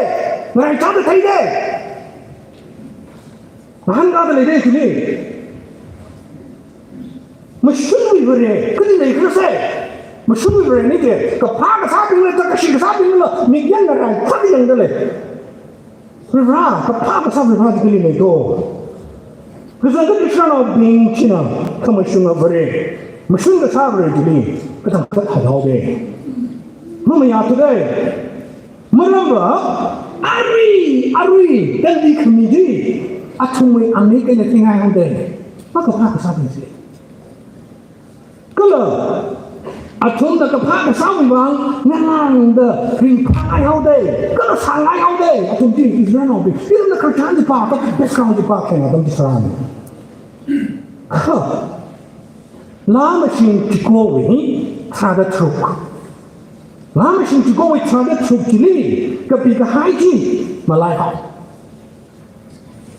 ngaraichāda theida. Ngahānkāda leida chili. Mashunwui Vare kali leikhala sai. Mashunwui Varena chi, kaphā kasābingla, thākkashi kasābingla, mik yāng ngaraichāda yāngda lei. Varivara, kaphā kasā Varivara chi kali leido. Kazang kali Israelnaobing china, khamashunga Vare, mashun kasā Vare chili, katang khat hānghaoda, mamayāthuda. Maramva, arui, arui, kandi khami chi, athumwui amik eina thingai haoda, makaphā kasābing chi. Kala, Athumna kaphā kasāwui vang ngalāngda ringphāngai haoda, kala sāngai haoda, athum chi Israelnaobing. Ithumna Christian chi pākha, background chi pākha, athum chi sāran. Kha, Laa Mashing chikhowui tharāda tharuk. Laa Mashing chikhowui tharāda tharuk chili, kapikahai chi, malai hao.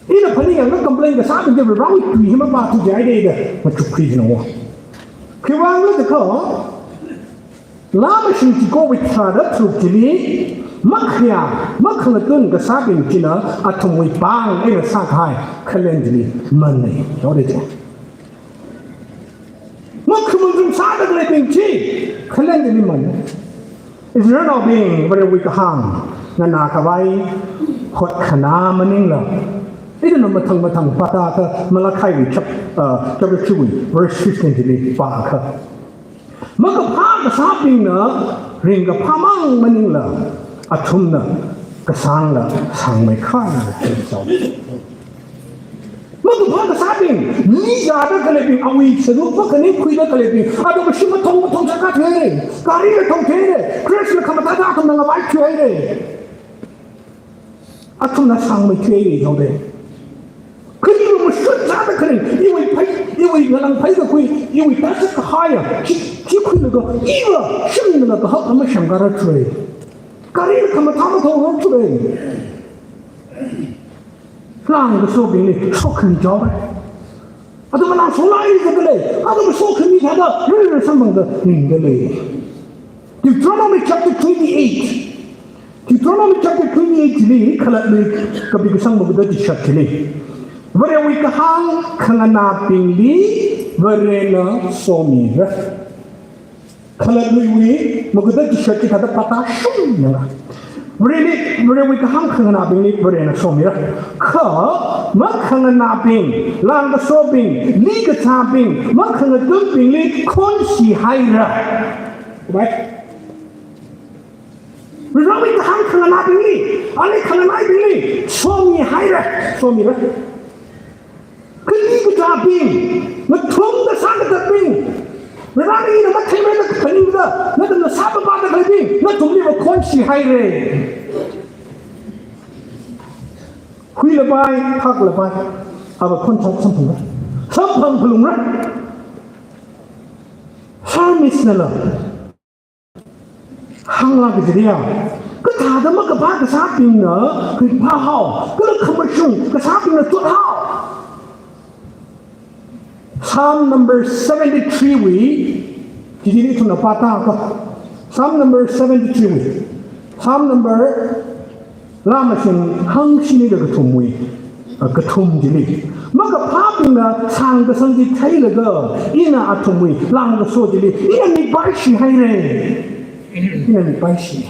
Ina phaningyāngda complain kasābing chi Varewui tui hi mapāthuihaida, machukkhui jino. Khiwuivang khala jiakha, Laa Mashing chikhowui tharāda tharuk chili, makhayā, makhangatun kasābing china athumwui pāng eina sākahai khalen chili manei, yaode je. Makhamatun sāda khaleibing chi, khalen chili manei. Israelnaobing Varewui kahāng nganākhavai hotkhanā maningla, ithumna mathang mathang pāda kha Malachiwui chap-, uh, chapter three wui verse fifteen chili pākha. Makaphā kasābingna ringkaphā mang maningla, athumna kasāngla sāngmeikha. Makaphā kasābing, li yāda khaleibing, awui sāruk makhaning khuida khaleibing, athum machine mathong mathong sākathuihaira, gari la thongthuihaira, crèche la khamathāda athumna ngavaithuihaira. Athumna sāngmeithuihaira, yaode. Kha iva mashun sāda khalei, iwui phei, iwui ngalāng phei kakhui, iwui tāshak kahaiya, chi, chi khuilaga, iva shimna kahak ama shangkara thui. Gari la khamathā mathongra thui. Lāngkasobingli sokhami jaora. Athum ngalāng solai khalei, athum sokhami thāda, ri ri samphangda, ning khalei. Deuteronomy chapter twenty-eight. Deuteronomy chapter twenty-eight chili, khalatlui kapikasang makuda chishat chili. Varewui kahāng khanganābingli, Varena somira. Khalatluiwui makuda chishat chi thāda pātashung yanga. Vareli, Varewui kahāng khanganābingli Varena somira. Kha, makhanganābing, lāngkasobing, likachābing, makhangatunbingli khonshihaira. Right? Varewui kahāng khanganābingli, ali khanganaibingli somihaira, somira. Kha likachābing, ngathumda sākatatbing, Varena ina matheimada phaningda, nathumna sāpapāda khaleibing, nathumliva khonshihaira. Huilapai, haklapai, ava khon chok samphangra. Samphang phalungra. Psalmist nala hānglaga jiriya, kathāda makaphā kasābingna ringphā hao, kala khamashung kasābingna chot hao. Psalm number seventy-three wui, chili ithumna pāda kha. Psalm number seventy-three wui. Psalm number Laa Mashing hangshini da kathumwui, ah, kathum chili. Makaphābingna sāngkasang chi theilaga, ina athumwui lāngkaso chili, ina mik paishihaira. Ina mik paishi.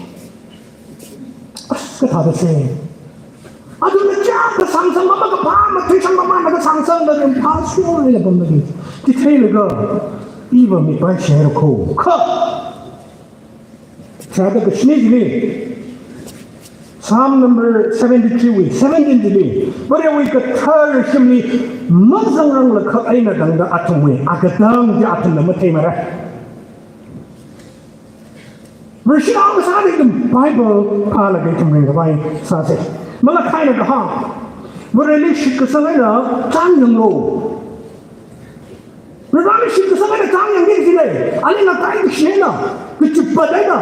As, kathāda se. Athumna chiyākha sāngsang, makaphā, matui sāngmamān kasāngsangda ringphā sāhaira pamda. Chi theilaga, iva mik paishihaira kho. Kha. Tharāda kashini chili, Psalm number seventy-three wui, seventeen chili, Varewui kathar shimli mazangranglakha eina tangda athumwui akatang chi athumna matheimara. Verse akha sāda ithum Bible pālaga ithum ringkhavai sāsa. Malachi na kahāng, Vareli shitkasang eina chāngyanglu. Vareli shitkasang eina chāngyangki jilei. Alila kaikhashina, kachipat eina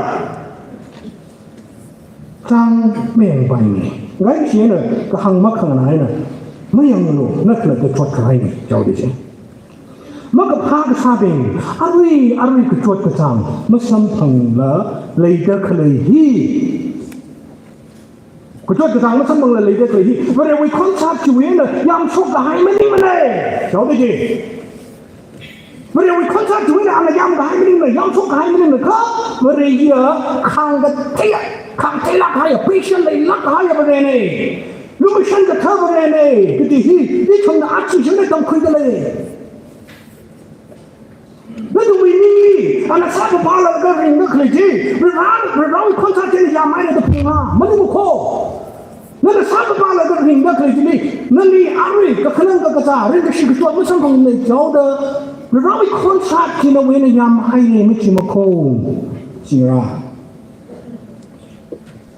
chāng mayangpaimana. Kaikhashina, kahāng makhanganā eina mayanglu, na khalatta chotkahaina, jaode je. Makaphā kasābing, arui, arui kachot kachāng masamphangla leida khalei hi. Kachot kachāng masamphangla leida khalei hi, Varewui khonshat chiwui eina yamshokkahai maningmana. Jaode je. Varewui khonshat chiwui eina ana yamkahai maningmana, yamshokkahai maningmana kha, Vare hiya khāngkathei, khāngtheilāk kahaiya, patient leilāk kahaiya Varena. Lumashan kathā Varena. Kaji hi, ithumna achi shimli tamkhuida lei. Nathumwui ningli, ana sāpapālaga ringda khalei chi, Vare, Varewui khonshat china yamhaira da phunga, maningmana kho. Nana sāpapālaga ringda khalei chili, nali arui, kakhanang kakazā, ringkashi kachot masamphangmana jaoda, Varivarawui khonshat chi nawui eina yamhaiya machi makhong, chira.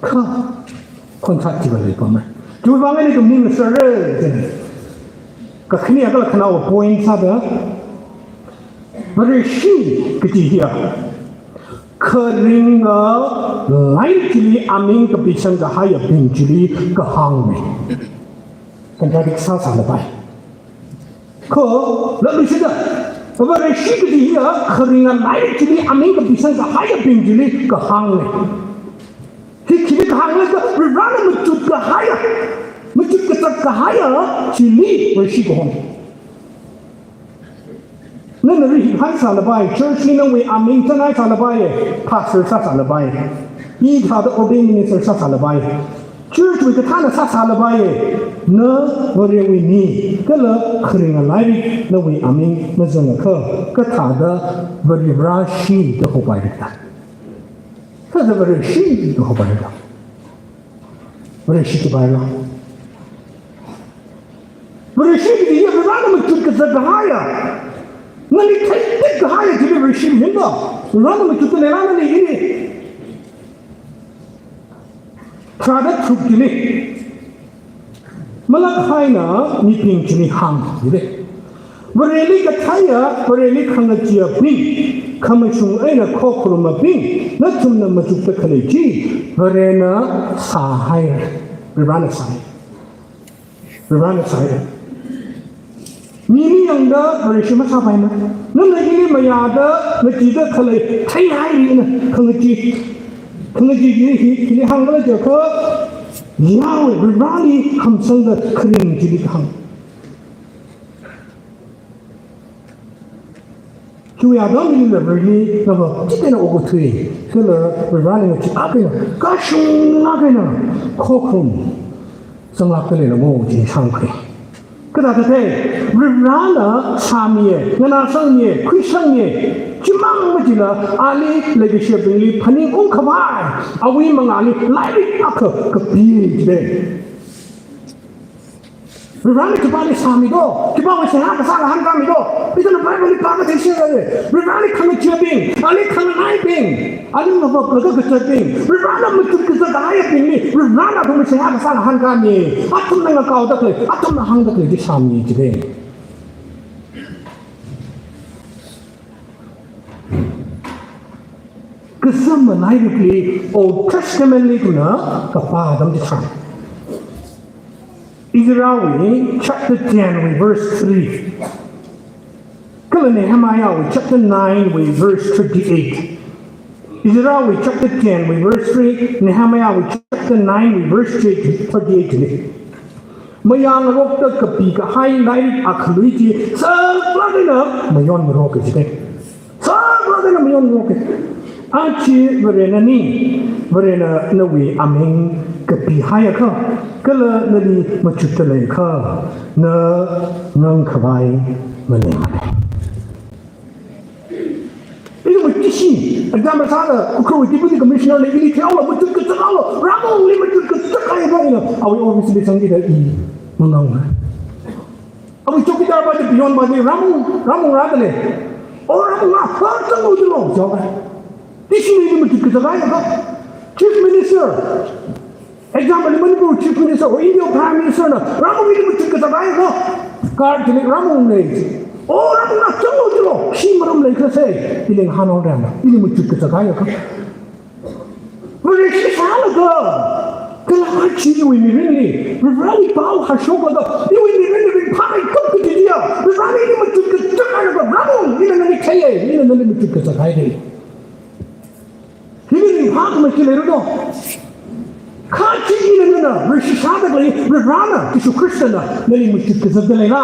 Kha, khonshat chiva leipamra. Chiwui vang eina ithum ning sāra, china. Kakhane kala khanaowa point sāda, Vareshi kaji hiya kharinga lairik chili aming kapisang kahaiyabing chili kahāngna. Contradict sāsālapai. Kha, laluishida, Vareshi kaji hiya kharinga lairik chili aming kapisang kahaiyabing chili kahāngna. Hi khili kahāngna da, Varivarana machut kahaiya, machut kazat kahaiya chili Vareshi kahona. Nana rihik haisālapai, church li nawui aming chanhaisālapai, pastor sāsālapai, hithāda ordained minister sāsālapai, church wui kathāna sāsālapai, na Varewui mi kala kharinga lairik nawui aming mazangakha, kathāda Varivarashi da hopaira. Kathāda Vareshi da hopaira. Vareshi kaji paira. Vareshi kaji hiya Varivarana machut kazat kahaiya, nali theipik kahaiya chili Vareshi hina. Varivarana machut kazat leila nali ili. Tharāda tharuk chili, malak haina mibing chili hāng, jide. Vareli katheiya, Vareli khangachiyabing, khamashung eina khokharumabing, nathumna machukda khalei chi Varena sāhaira. Varivarana sāhai. Varivarana sāhaira. Mi, mi yangda Vareshi masāpaimana. Nana ili mayāda, ngachida khalei theihaira na, khangachi, khangachi hi, hi, hili hāngkhala jiakha, Yahweh, Varivarali hamsangda kharing chili kahāng. Chiwui atam hilila Vareli nava chithāda okathui, kala Varivarali ngachee akha eina, kashung akha eina, khokharum zanglākda leilamo chi shākhui. Kathāda thei, Varivarana sāmiya, nganāsangmiya, khuisangmiya, chimang machila ali leikashibingli phaningungkhavai awui mangāli lairik akha kapi jide. Varivarana khipāli sāmi do, khipāwui seihā kasā ngahānkāmi do, ithumna Bible li pākathei sāra. Varivarali khangachibing, ali khanganaibing, ali ngavap laga kazatbing, Varivarana machut kazat kahaiyabingli Varivarana athumwui seihā kasā ngahānkāmi. Athumna ngakaoda khalei, athumna hāngda khalei chi sāmi jide. Kazam malairikli, Old Testament li kuna kapā atam chitharan, Ezra wui chapter ten wui verse three, kala Nehemiah wui chapter nine wui verse thirty-eight. Ezra wui chapter ten wui verse three, Nehemiah wui chapter nine wui verse thirty-eight li. Mayarngarokta kapi kahai lairik akhalui chi saklāk eina mayonngaroka jide. Saklāk eina mayonngaroka. Aja Varena ni, Varena nawui aming kapihaiakha, kala nali machutda leiakha, na ngangkhavai maleimana. Ina matishi, example sāda, Ukhrulwui Deputy Commissioner na ili theihaola, machut kazat haola, Ramungli machut kazat kahai ina, awui office li zangkida i mangānga. Awui chowkidar pa chi peon pa chi, Ramung, Ramung rāda lei. O Ramung rā, ha, zanglu zanglu, jihaowa. Tishi ili machut kazat kahaiakha. Chief Minister. Example, Manipur Chief Minister or India Prime Minister na, Ramung ili machut kazat kahaiakha, card chili Ramung lei. O Ramung na zanglu zanglu, khi maram leikhala sei, ili ngahānhaora na, ili machut kazat kahaiakha. Vareshi sālaga, kala aja iwui mirinli, Varivarali pao hāshoklaga, iwui mirinli ringphāmeikap kaji chiya, Varivarali ili machut kazat kahaiakha, Ramung, ina nali theiya, ina nali machut kazat kahai lei. Hili ringphākhamei khi leira do. Kha chi ina nana Vareshi sāda khalei, Varivarana, Jishu Khristana, nali machut kazatda leila?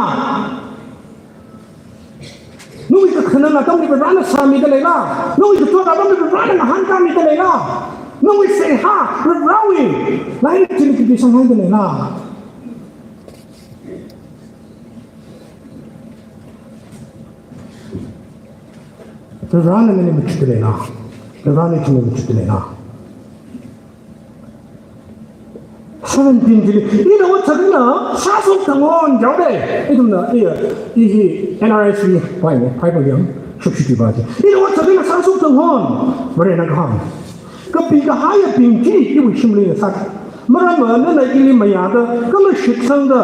Nawui kakhanang atamli Varivarana sāmida leila? Nawui kachot atamli Varivarana ngahānkāmida leila? Nawui seihā Varivarawui lairik chili kapisanghaida leila? Varivarana nali machutda leila? Varivarana ithumli machutda leila? Seventeen chili, ina otsak eina sāshok thang hon, jaode. Ithumna, i, i hi N R S V pāi, Bible yang, shukshiki pā chi. Ina otsak eina sāshok thang hon, Varena kahāng. Kapikahai abing chi iwui shimli na sāki. Maramva nana ili mayāda, kala shitsangda,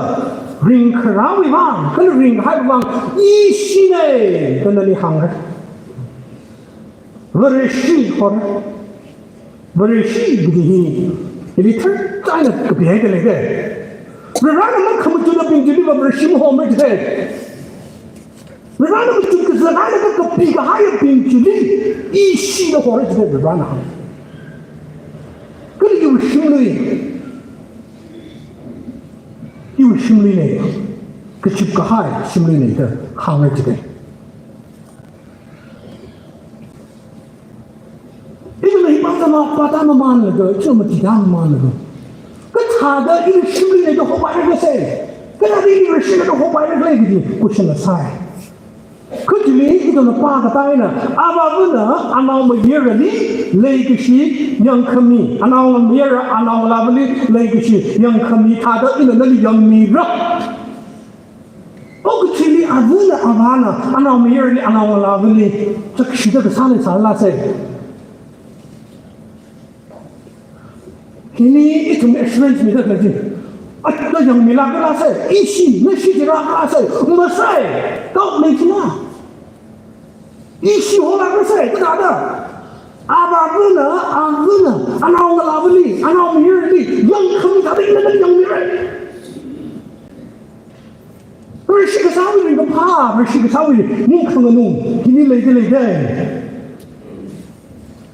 ringkharāwui vang, kala ringkahai vang, ishina, da nali hāngra. Vareshi hon. Vareshi kaji hi, ili tharchāna kapihai da leide. Varena makhamachut abing chili va Vareshi mahomra jide. Varena machut kazat eina kapikahai abing chili, ishina hora jide Varena. Kali iwui shimli, iwui shimli ne, kachip kahai shimli ne da hāngra jide. Ithumna hipāng tama pāda mamanlaga, ithumna mati da mamanlaga, kathāda ili shimli ne da hopairakhala se, kathāda ili Vareshina da hopairakhala kaji question na sai. Kha chili ithumna pākatā eina, avāvana anaomayarali leikashi yangkhami, anaomayara anaongalāvali leikashi yangkhami thāda ina nali yangmira. Okathuili avana avāna anaomayarali anaongalāvali chakshida kasā leisālala se. Hili ithum assurance mida khalei chi. Atla yangmilākhala se, ishi, nashi jilākhala se, masai, kau mei china. Ishi holākhala se, kathāda. Avāvana, avana, anaongalāvali, anaomayarali, yangkhami thāda ina nali yangmira. Vareshi kasāwui ringkaphā, Vareshi kasāwui ningkhanganung, hili leida leida.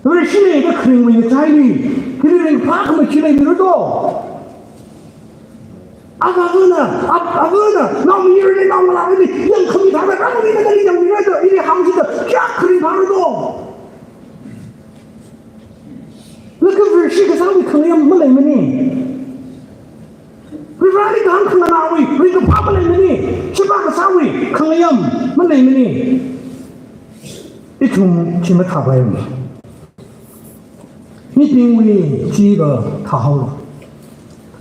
Vareshina da kharingwui ngachaili, hili ringkaphā khamachi leimira do. Avāvana, av-, avana, naomayarali, naongalāvali, yangkhami thāda, rāmani na nali yangmira da, ili hāngchida, kayākha ringphāra do. Laga Vareshi kasāwui khangayam maleimana. Vareli kahāng khanganāwui ringkaphā maleimana. Shipā kasāwui khangayam maleimana. Ithum chi mathāpaimana. Mibingwui chi va thāhaolu.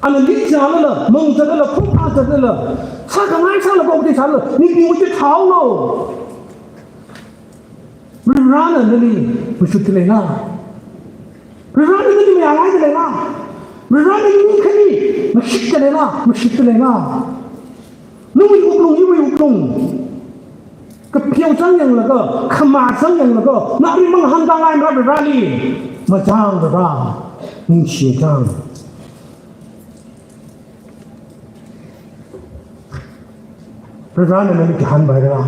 Anali zatlala, mang zatlala, phungphā zatlala, sākhangai sālaga okathui sālala, mibingwui chi thāhaolu. Varena nali mashutda leila? Varena nali mayāngaida leila? Varena nali khani mashitda leila, mashitda leila? Nawui wuklung, iwui wuklung, kapheochang yanglaga, khamachang yanglaga, nali mangahānda ngaimara Vareli. Machang Vare, ningshi chang. Varena nali kahānpaira?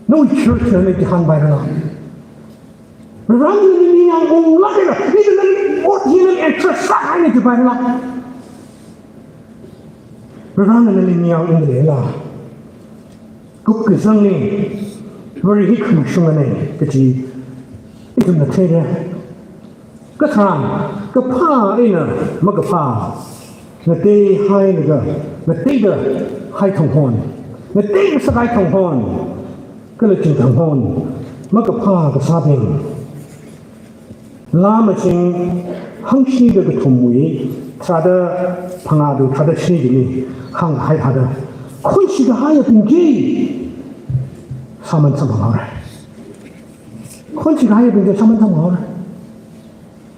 Nawui church na nali kahānpaira? Varena nali ningyāng unglākra? Ina nali ot hi nali interest sāhaina jipaira? Varena nali ningyāng ungda leila? Kupkazangli, Vare hi khamashungana kaji ithumna theira. Katharan, kaphā eina makaphā, ngateihailaga, ngateida hai thang hon, ngateida sakai thang hon, kala ching thang hon, makaphā kasābing. Laa Maching hangshida kathumwui, tharāda phangā to tharāda shini chili hānghai thāda, khonshi kahai abing chi sāman samphang haora. Khonshi kahai abing chi sāman samphang haora.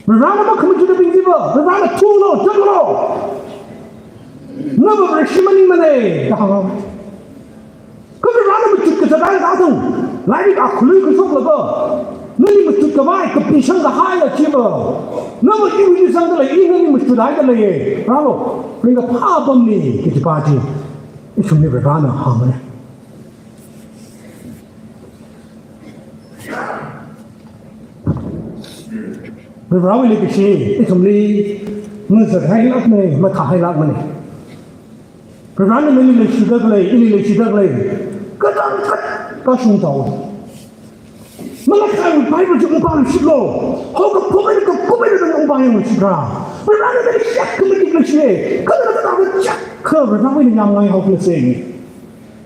Varena makhamachut abing chi va, Varena thulo, zatlo. Nava Vareshi maningmana da hānga. Kha Varena machut kazat kahai athang, lairik akha lui kashoklaga, nali machut khavai, kapi shang kahai chi va, nava iwuili zangda lei, i nali machuthaida lei, rālo, ringkaphā apamli kajipa chi, ithumli Varena hāngmana. Varewui leikashi ithumli ngazahailākmana, mathāhailākmana. Varena nali leishida khalei, ili leishida khalei, katang khat kashung tao. Malachi Bible chi ungpamshitlo. Haokaphok eina kakup eina ungpamshitra. Varena nali shak khamatik leishi. Kala kala kala shak kha Varewui ningyāng ngaihaokhala se.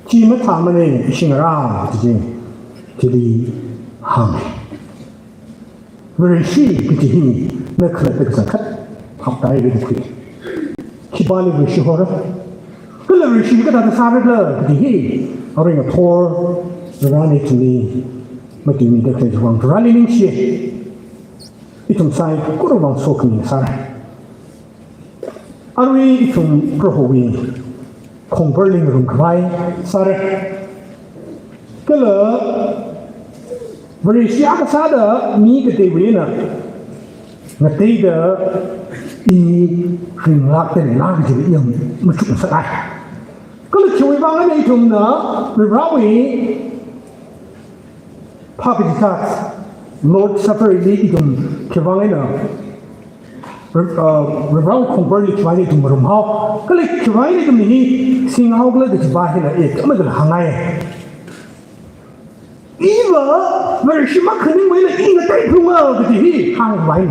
Chi mathāmana, ishi ngarā, chi chi, chili hānga. Vareshi kaji hi na khalatta kachangkhat phaptāhaira da khui. Vareli vareshi hora. Kala vareshi kathāda sārala kaji hi, arui ngathor Varena ithumli matuimida khalei chiwui vang Vareli ningshi. Ithum saikorawui vang sokhami sāra. Arui ithum Prohowui khongvarli ngarumkhavai sāra. Kala vareshi akha sāda mi kateiwui eina ngateida i ringlākda leila kaji yangmachuk ngasakngai. Kala chiwui vang eina ithumna Varewui phākazā, Lord Supper li ithum khiwui vang eina, uh, Varewui khongvarli khiwui vang eina ithum ngarumhao. Kala khiwui vang eina ithum hi singhaokhala da chiwui vang eina, eh, kama da hāngngai. Iva vareshi makhaning wui eina i ngateiphunga kaji hi hāngkhavai.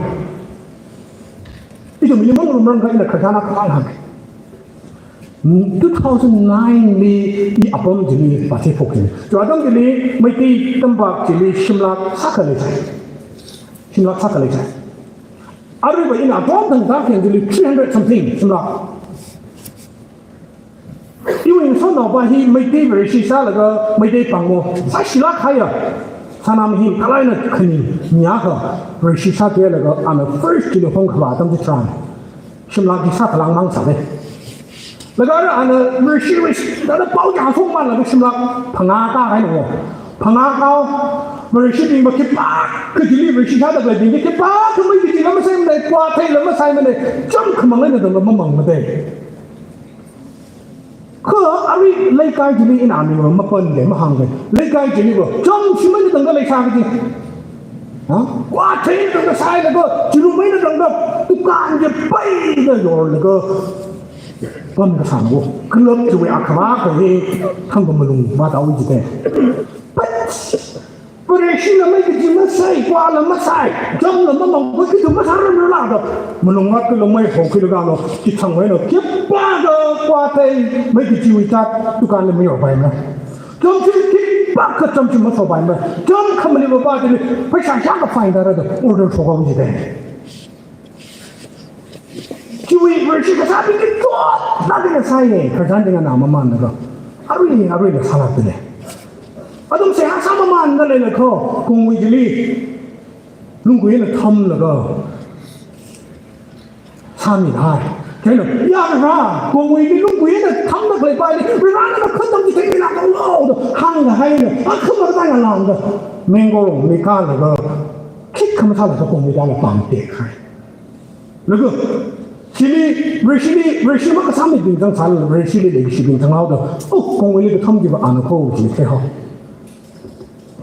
Ithum hi mangarumranga eina khararchan akhamang hāng. Two thousand nine li i apam chili pāse phok chili. Chiwui atam chili Meitei tampak chili shimlak sākha leisai. Shimlak sākha leisai. Aruiva ina atam thangda khayang chili three hundred something shimlak. Iwui ngasotnaova hi Meitei vareshi sālaga Meitei pāngmo sāshilāk haiya. Sānam hi kala eina khani mi akha vareshi sākhuilaga ana first chili hongkhavā atam chitharan shimlak hi sākhalāng mang sālei. Laga ara ana vareshi vareshi da pao ja song manlaga shimlak phangā kāhaina. Phangā kā, vareshibingva khipākha chili vareshi sāda khaleibing khipākha mei kachila masāmana, kwatheila masāmana, chāmkhamang eina tangda mamangmada. Kha arui leikai chili ina miva mapanle mahāngkha. Leikai chiliva chāmshimang eina tangda leisā kaji. Ha? Kwathei eina tangda sālaga, chirumang eina tangda, dukan chi paida yorlaga, pamkasāna. Club chiwui akhava kahi thangkha malung vātao jite. But vareshina mei kachi masāi, kwala masāi, chāmla mamang, kha khi tu masāranrala da. Malung ngatlu mei hokhuilaga lo, chithangwui eina khipākha kwathei, mei kachiwui zat dukanli mayorpaimana. Chāmshi khipākha chāmshi mashopaimana. Chāmkhamali vapa chili pheisā shākha fine dara da order shokhao jite. Chiwui vareshi kasābing chi chotlāk eina sāi, khararchan china mamānlaga. Arui, aruila sālākdalei. Atam seihā sāmamānda leilakha, kongwui chili lunggui eina thamlaga sāmihai. Kha eina, ya Vare, kongwui chili lunggui eina thamda khaleipaili, Varena khatam chi theimilāklo da hāngkahaina. Akhama da ngalāngda, Mengo mi kālaga, khikha masālaga kongwui chili pāngtekhai. Laga, chili, vareshili, vareshi makasāmibing zangsālala, vareshili leishibing zanghaoda, oh, kongwuili katham chiva ana kho, chi theihao.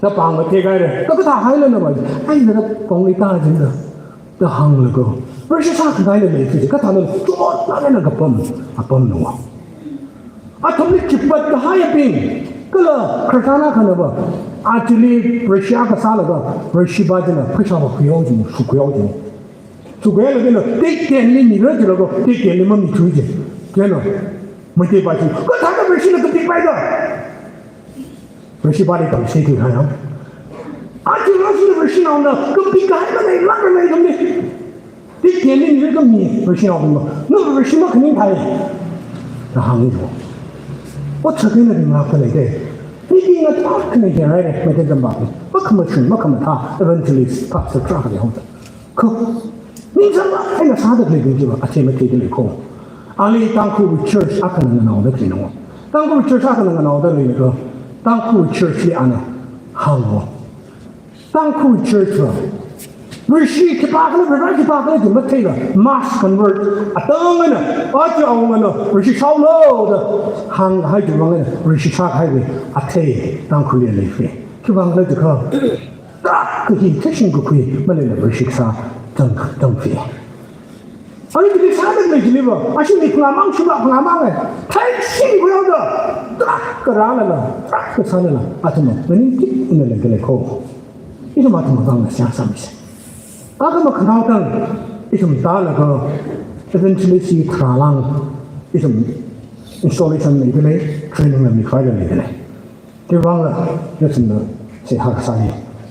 Da pāngmathei kahaira, da kathā hailana va, ai, da kongwui ta jin da, da hānglaga. Vareshi sākhangaila lei, chi kathāna, chotlāk eina kapam, apamna. Athumli chipat kahaiyabing, kala khararchan akhana va, actually, vareshi kasālaga, vareshi va china, pheisā va khuihao jing, shukhuihao jing. Shukhuilaga na, take ten li mira jilaga, take ten li mamithui ji. Kha eina, Meitei va chi, kathāda vareshina kapikpaida. Vareshi vali tamsei thuihai hao. Aja vareshina, vareshinaona, kapikahaimana, lākmana ithumli. Take ten li mira khami, vareshinao khami. Na vareshi makhaning thai. Da hānga. Ot sākhuina ringlākda leite. Mibingna tarākha leihaira, Meitei tampak. Makhamashung, makhamathā, evangelist, pastor tarākha leihaoda. Kha, ningsālāk eina sāda khaleibing chiva, athei matheida lei kho. Ali Tangkhul church akhana nganaoda khaleina. Tangkhul church akhana nganaoda leina kha, Tangkhul church li ana hānga. Tangkhul church va, vareshi khipākhala, Vare khipākhala chi matheila, mass convert, atang eina, aja awungana, vareshi sāhaolu da hānghai chiwui vang eina, vareshi sākahaiwui athei Tangkhulli leifei. Khiwuivang khala jiakha, tarākha hi theishing kakhui maleila vareshi kasā tang, tangfei. Arui chili sāda khalei chiliva, ashi mi phangāmang, shimlak phangāmang e. Theishing khuihaoda, tarākha rālala, tarākha sālala, athumva nganingkit eina leida lei kho. Ithum athumwui vang seihā sāmisa. Akhama khanaothang, ithum tālaga, evangelist hi tharālang, ithum installation leida lei, training la mikhavai leida lei. Khiwuivangla, ithumna seihā kasā hi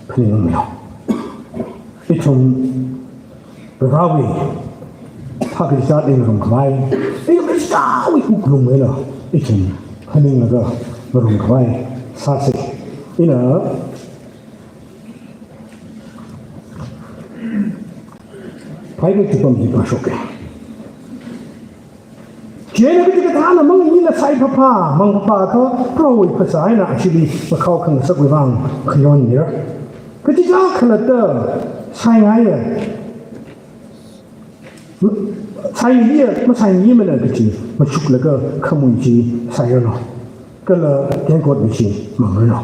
phaningungmilu. Ithum Varewui phākazā zatli ngarumkhavai. Ithum Chichāwui wuklung eina ithum phaninglaga ngarumkhavai sāsa. Ina Bible chipam chi pāshoka. Chieina kachikathāna mangayina saiphapha, mangphapha kha Prohowui phasā eina ashili makhao khangasakwui vang khayonmira. Kachichā khalatta saingaiya, saingaiya, masaingaimana kachi machuklaga khamui chi sairanu. Kala tengkotwui chi mangranu.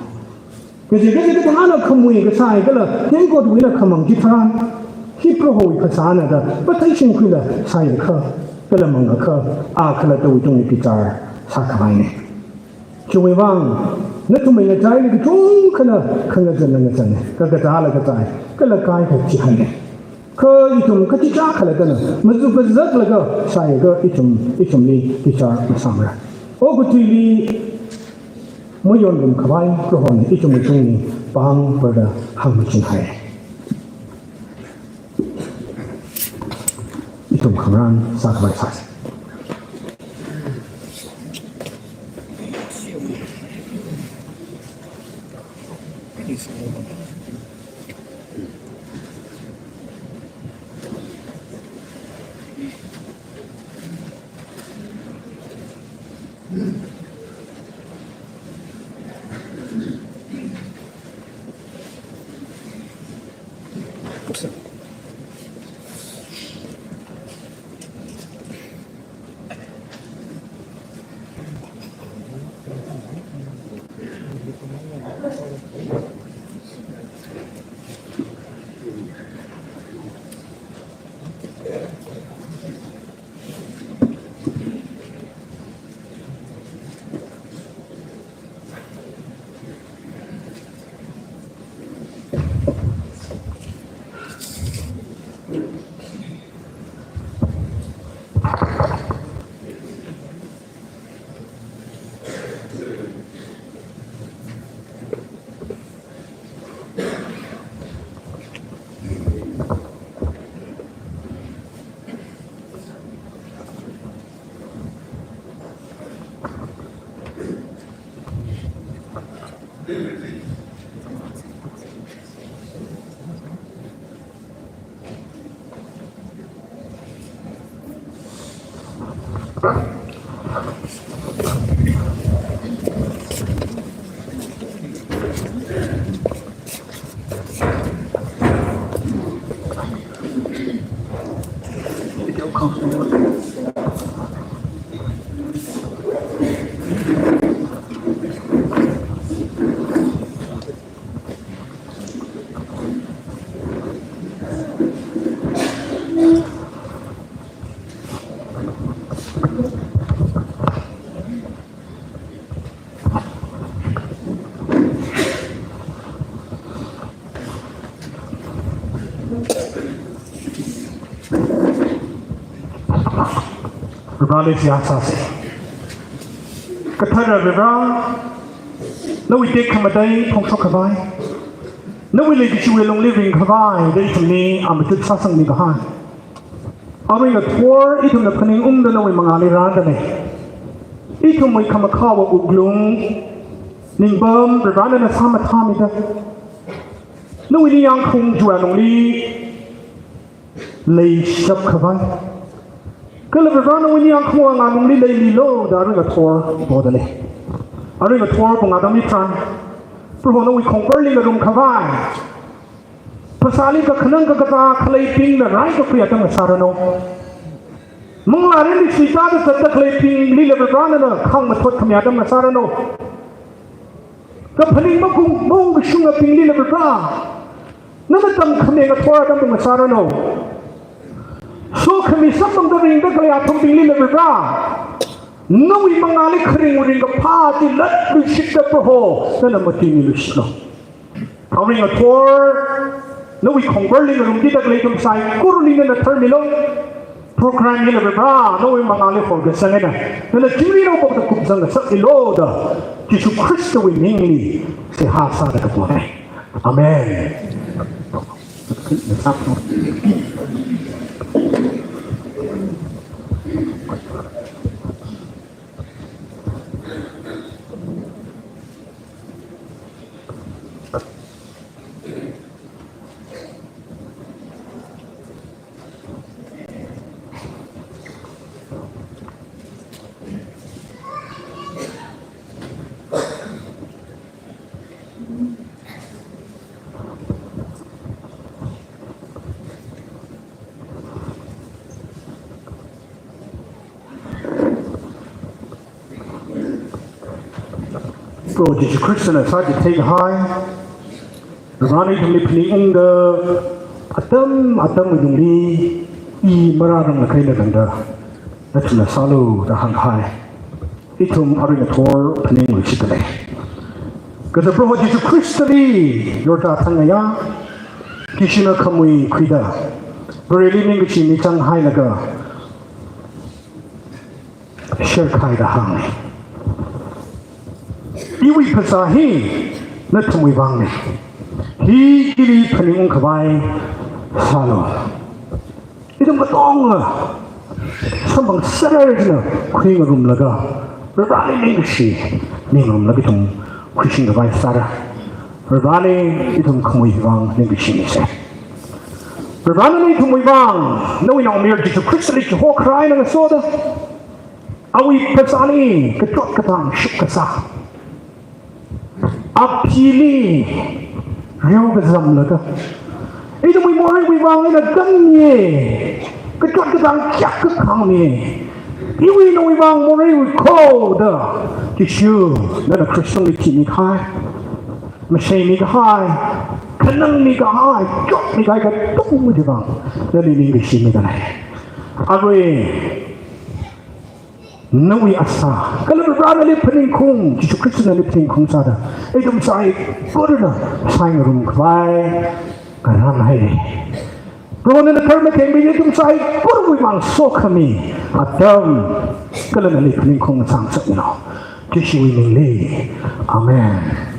Kachi, kachikathāna khamui kasai kala tengkotwui eina khamang chitharan, hi Prohowui phasāna da pathei shingkhuila saiakha kala mangakha, a khalattawui tungli bichar sākhavaina. Chiwui vang, nathumwui ngachaili kachungkhana khangazanla ngazana, kakatala kachai, kala kaikha chihaina. Kha ithum kachichā khalattana mazuk kazaklaga saiakha ithum, ithumli bichar masāmara. Okathuili mayonrumkhavai Prohona ithumwui tungli pāng parda hāngmachinhai. Ithum khamran sākhavai sāsa. Vareli seihā sāsa. Kathara Vare, nawui tekhamatei phongshok khavai, nawui leikashiwui lungli ringkhavai da ithumli amatut sāsangmi kahai. Arui ngathor ithumna phaningungda nawui mangāli rāda lei. Ithumwui khamakhāwui wuklung, ningbam Vare nana sāmathāmida, nawui ningyāng khaung chiwui lungli leishap khavai, kala Vare nawui ningyāng khaung ngalungli leimilu da arui ngathor poda lei. Arui ngathor pung atam hitharan, Proho nawui khongparli ngarumkhavai, phasāli kakhanang kakazā khaleibingna raikakhui atam ngasāranu. Manglārinli suitāda zatda khaleibinglila Vare nana khāngmathot khami atam ngasāranu. Kaphaning makhung maungkashungabinglila Vare nana tamkhami ngathor atam ngasāranu. Sokhami sāpamda ringda khalei athumbinglila Vare nawui mangāli kharing ringkaphā tilatluishitda Proho nana matuimiluishitlu. Arui ngathor nawui khongparli ngarumkida khalei ithum saikorali nana tharmilu. Program hila Vare nawui mangāli horkasang eina nana chingri naopokta kupzang ngasakmilu da Jishu Khristawui mingli seihā sāda kapona. Amen. Proho Jesu Khristana sāchitheikahai, Varena ithumli phaningungda atam atam ithumli i marāranglakha eina tangda nathumna sālu da hāngkahai. Ithum arui ngathor phaningluishitdalei. Kazā Proho Jesu Khristali yorda thangaya, Jishuna khamui khuida, Vareli ningkashi michang hailaga, sherkhaida hānga. Iwui phasā hi nathumwui vangna. Hi ili phaningungkhavai sālu. Ithum katonga samphang sārarjina khuingarumlaga, Vareli ningkashi mingarumlaga ithum khuishingkhavai sāra. Vareli ithum khamui vang ningkashi misa. Varena ithumwui vang, nawui naomayara Jesu Khristali chihokharā eina ngasoda, awui phasāli kachot katang shukkasā, aphili reo kazamlaga, ithumwui moreiwui vang eina kanmi, kachot katang kayākha khāngmi, iwui nawui vang moreiwui kho da, Jishu, nana Khristali thimikahai, masheimikahai, khanangmikahai, chotmikahai katongawui vang nali ningkashi midalei. Arui nawui asā, kala Varena nali phaningkhaung, Jesu Khristana nali phaningkhaung sāda, ithum saikorana sāngarumkhavai ngarānhaira. Proho nana tharmathengmi, ithum saikorana mang sokhami atam kala nali phaningkhaung sāngasakmilu. Jishuwui mingli. Amen.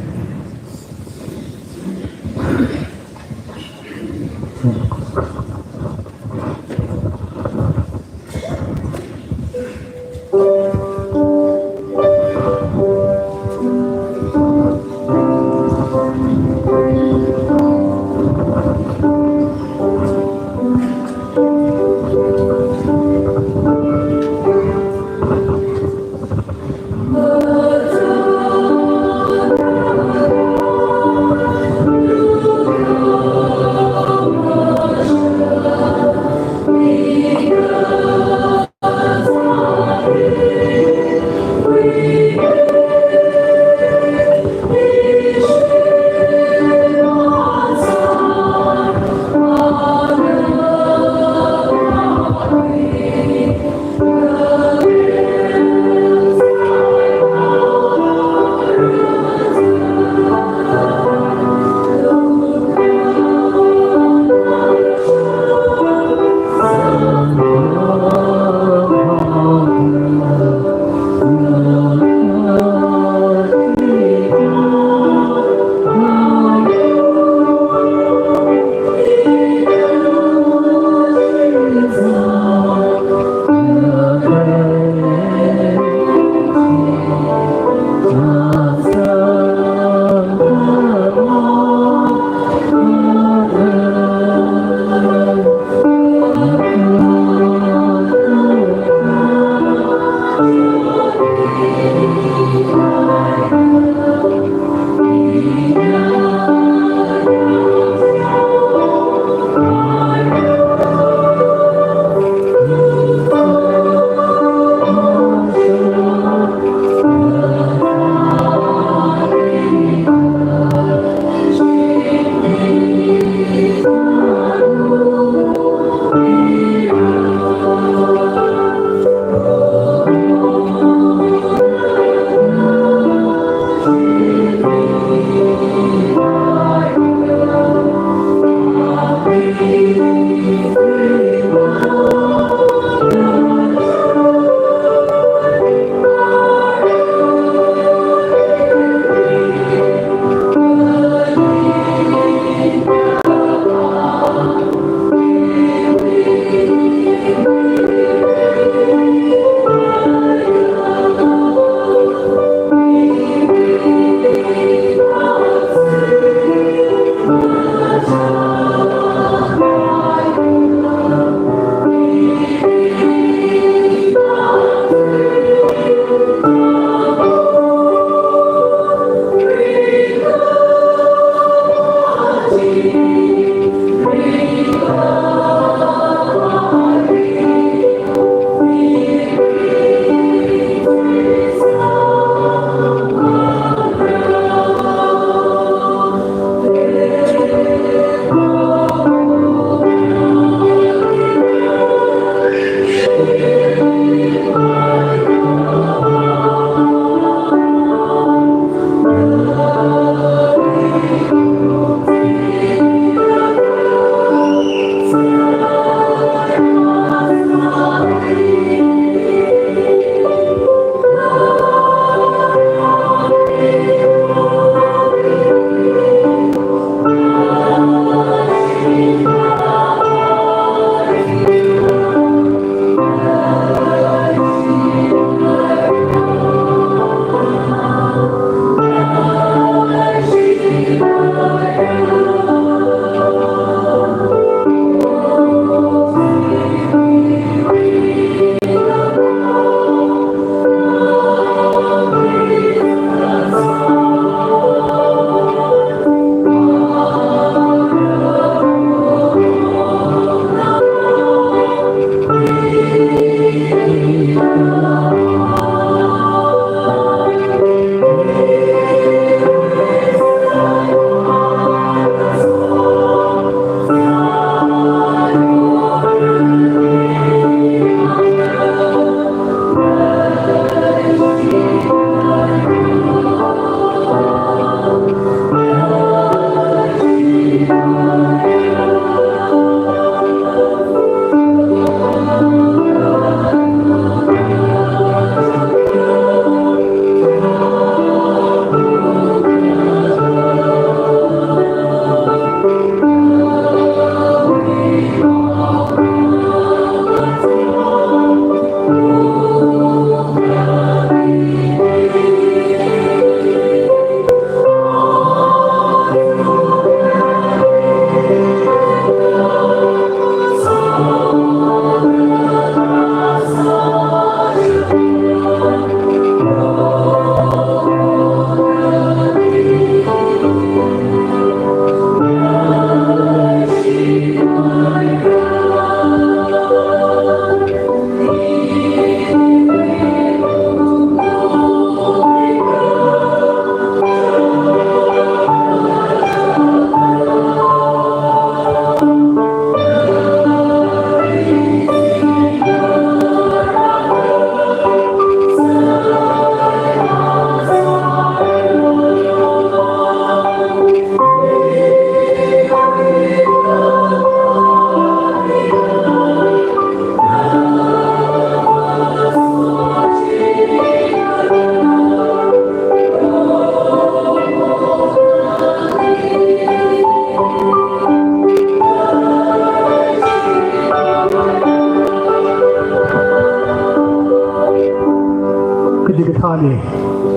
Ni,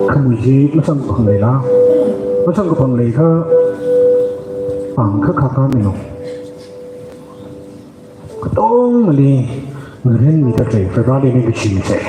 khamui chi masangkaphang leila, masangkaphang leiakha, pāng kha khakha milo. Katongali ngarinmida lei, Vareli ningkashi misei.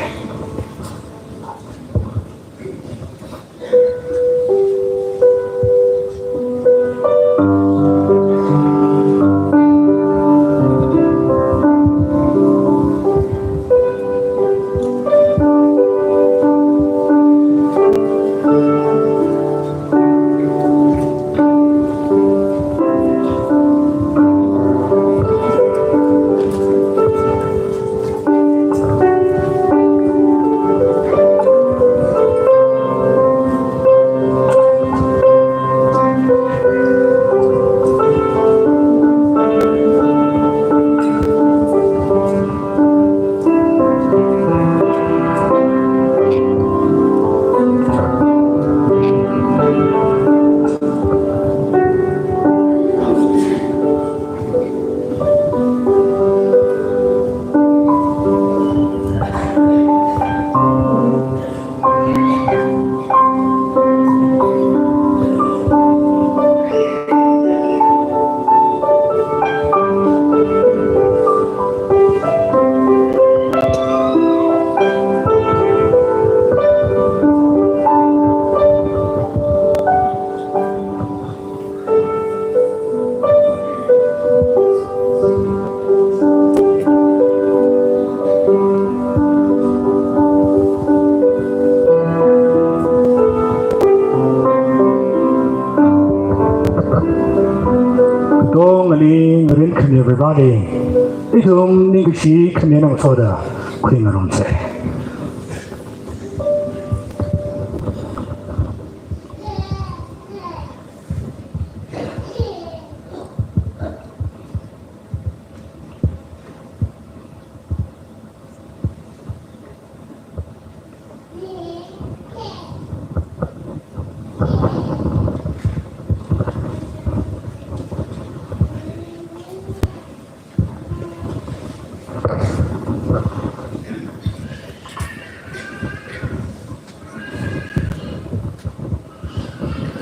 Katongali ngarinkhami Vareli, ithum ningkashi khami ngasoda khuingarumsei.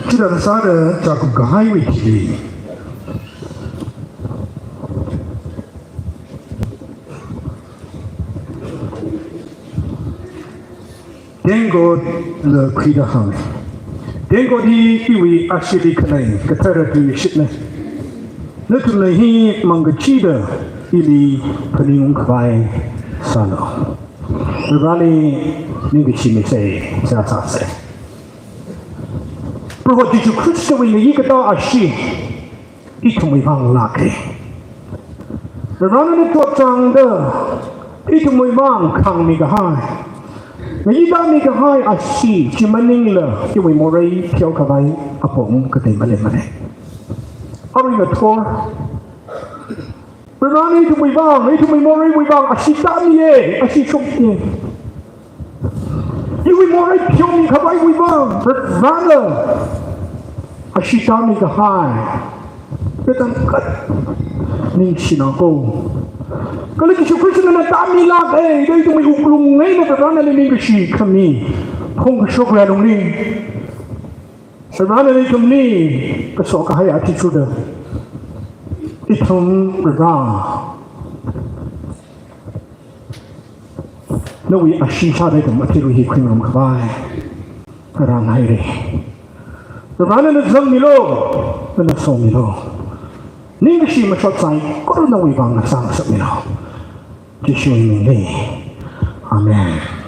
Chithāda sāda chākum kahaiwui thili, Tengkotla khuida hānga. Tengkot hi iwui ashili khalei kathara tuishitna. Nathumna hi mangkachida ili phaningungkhavai sālu. Vareli ningkashi misei, sāsāsei. Proho Jishu Khristawui ngayi katā ashee ithumwui vang lāka. Varena chotchāngda ithumwui vang khāngmi kahai, ngayi tāmi kahai ashee chi maningla iwui morei pheokhavai apong katei maleimana. Arui ngathor Varena ithumwui vang, ithumwui moreiwui vang ashee tāmiya, ashee shokmiya. Iwui morei pheomikhavaiwui vang Varena ashee tāmi kahai katang khat ningshina ko. Kala Jishu Khristana tāmilāka da ithumwui wuklung eina Vareli ningkashi khami phongkashok rālungli, Varena ithumli kaso kahai athishurda, ithum Vare, nawui ashee sāda ithum athishur hi khuingarumkhavai ngarānhaira. Varena nana zangmilu, nana somilu. Ningkashi mashot saikora nawui vang ngasāngasakmilu. Jishuwui mingli. Amen.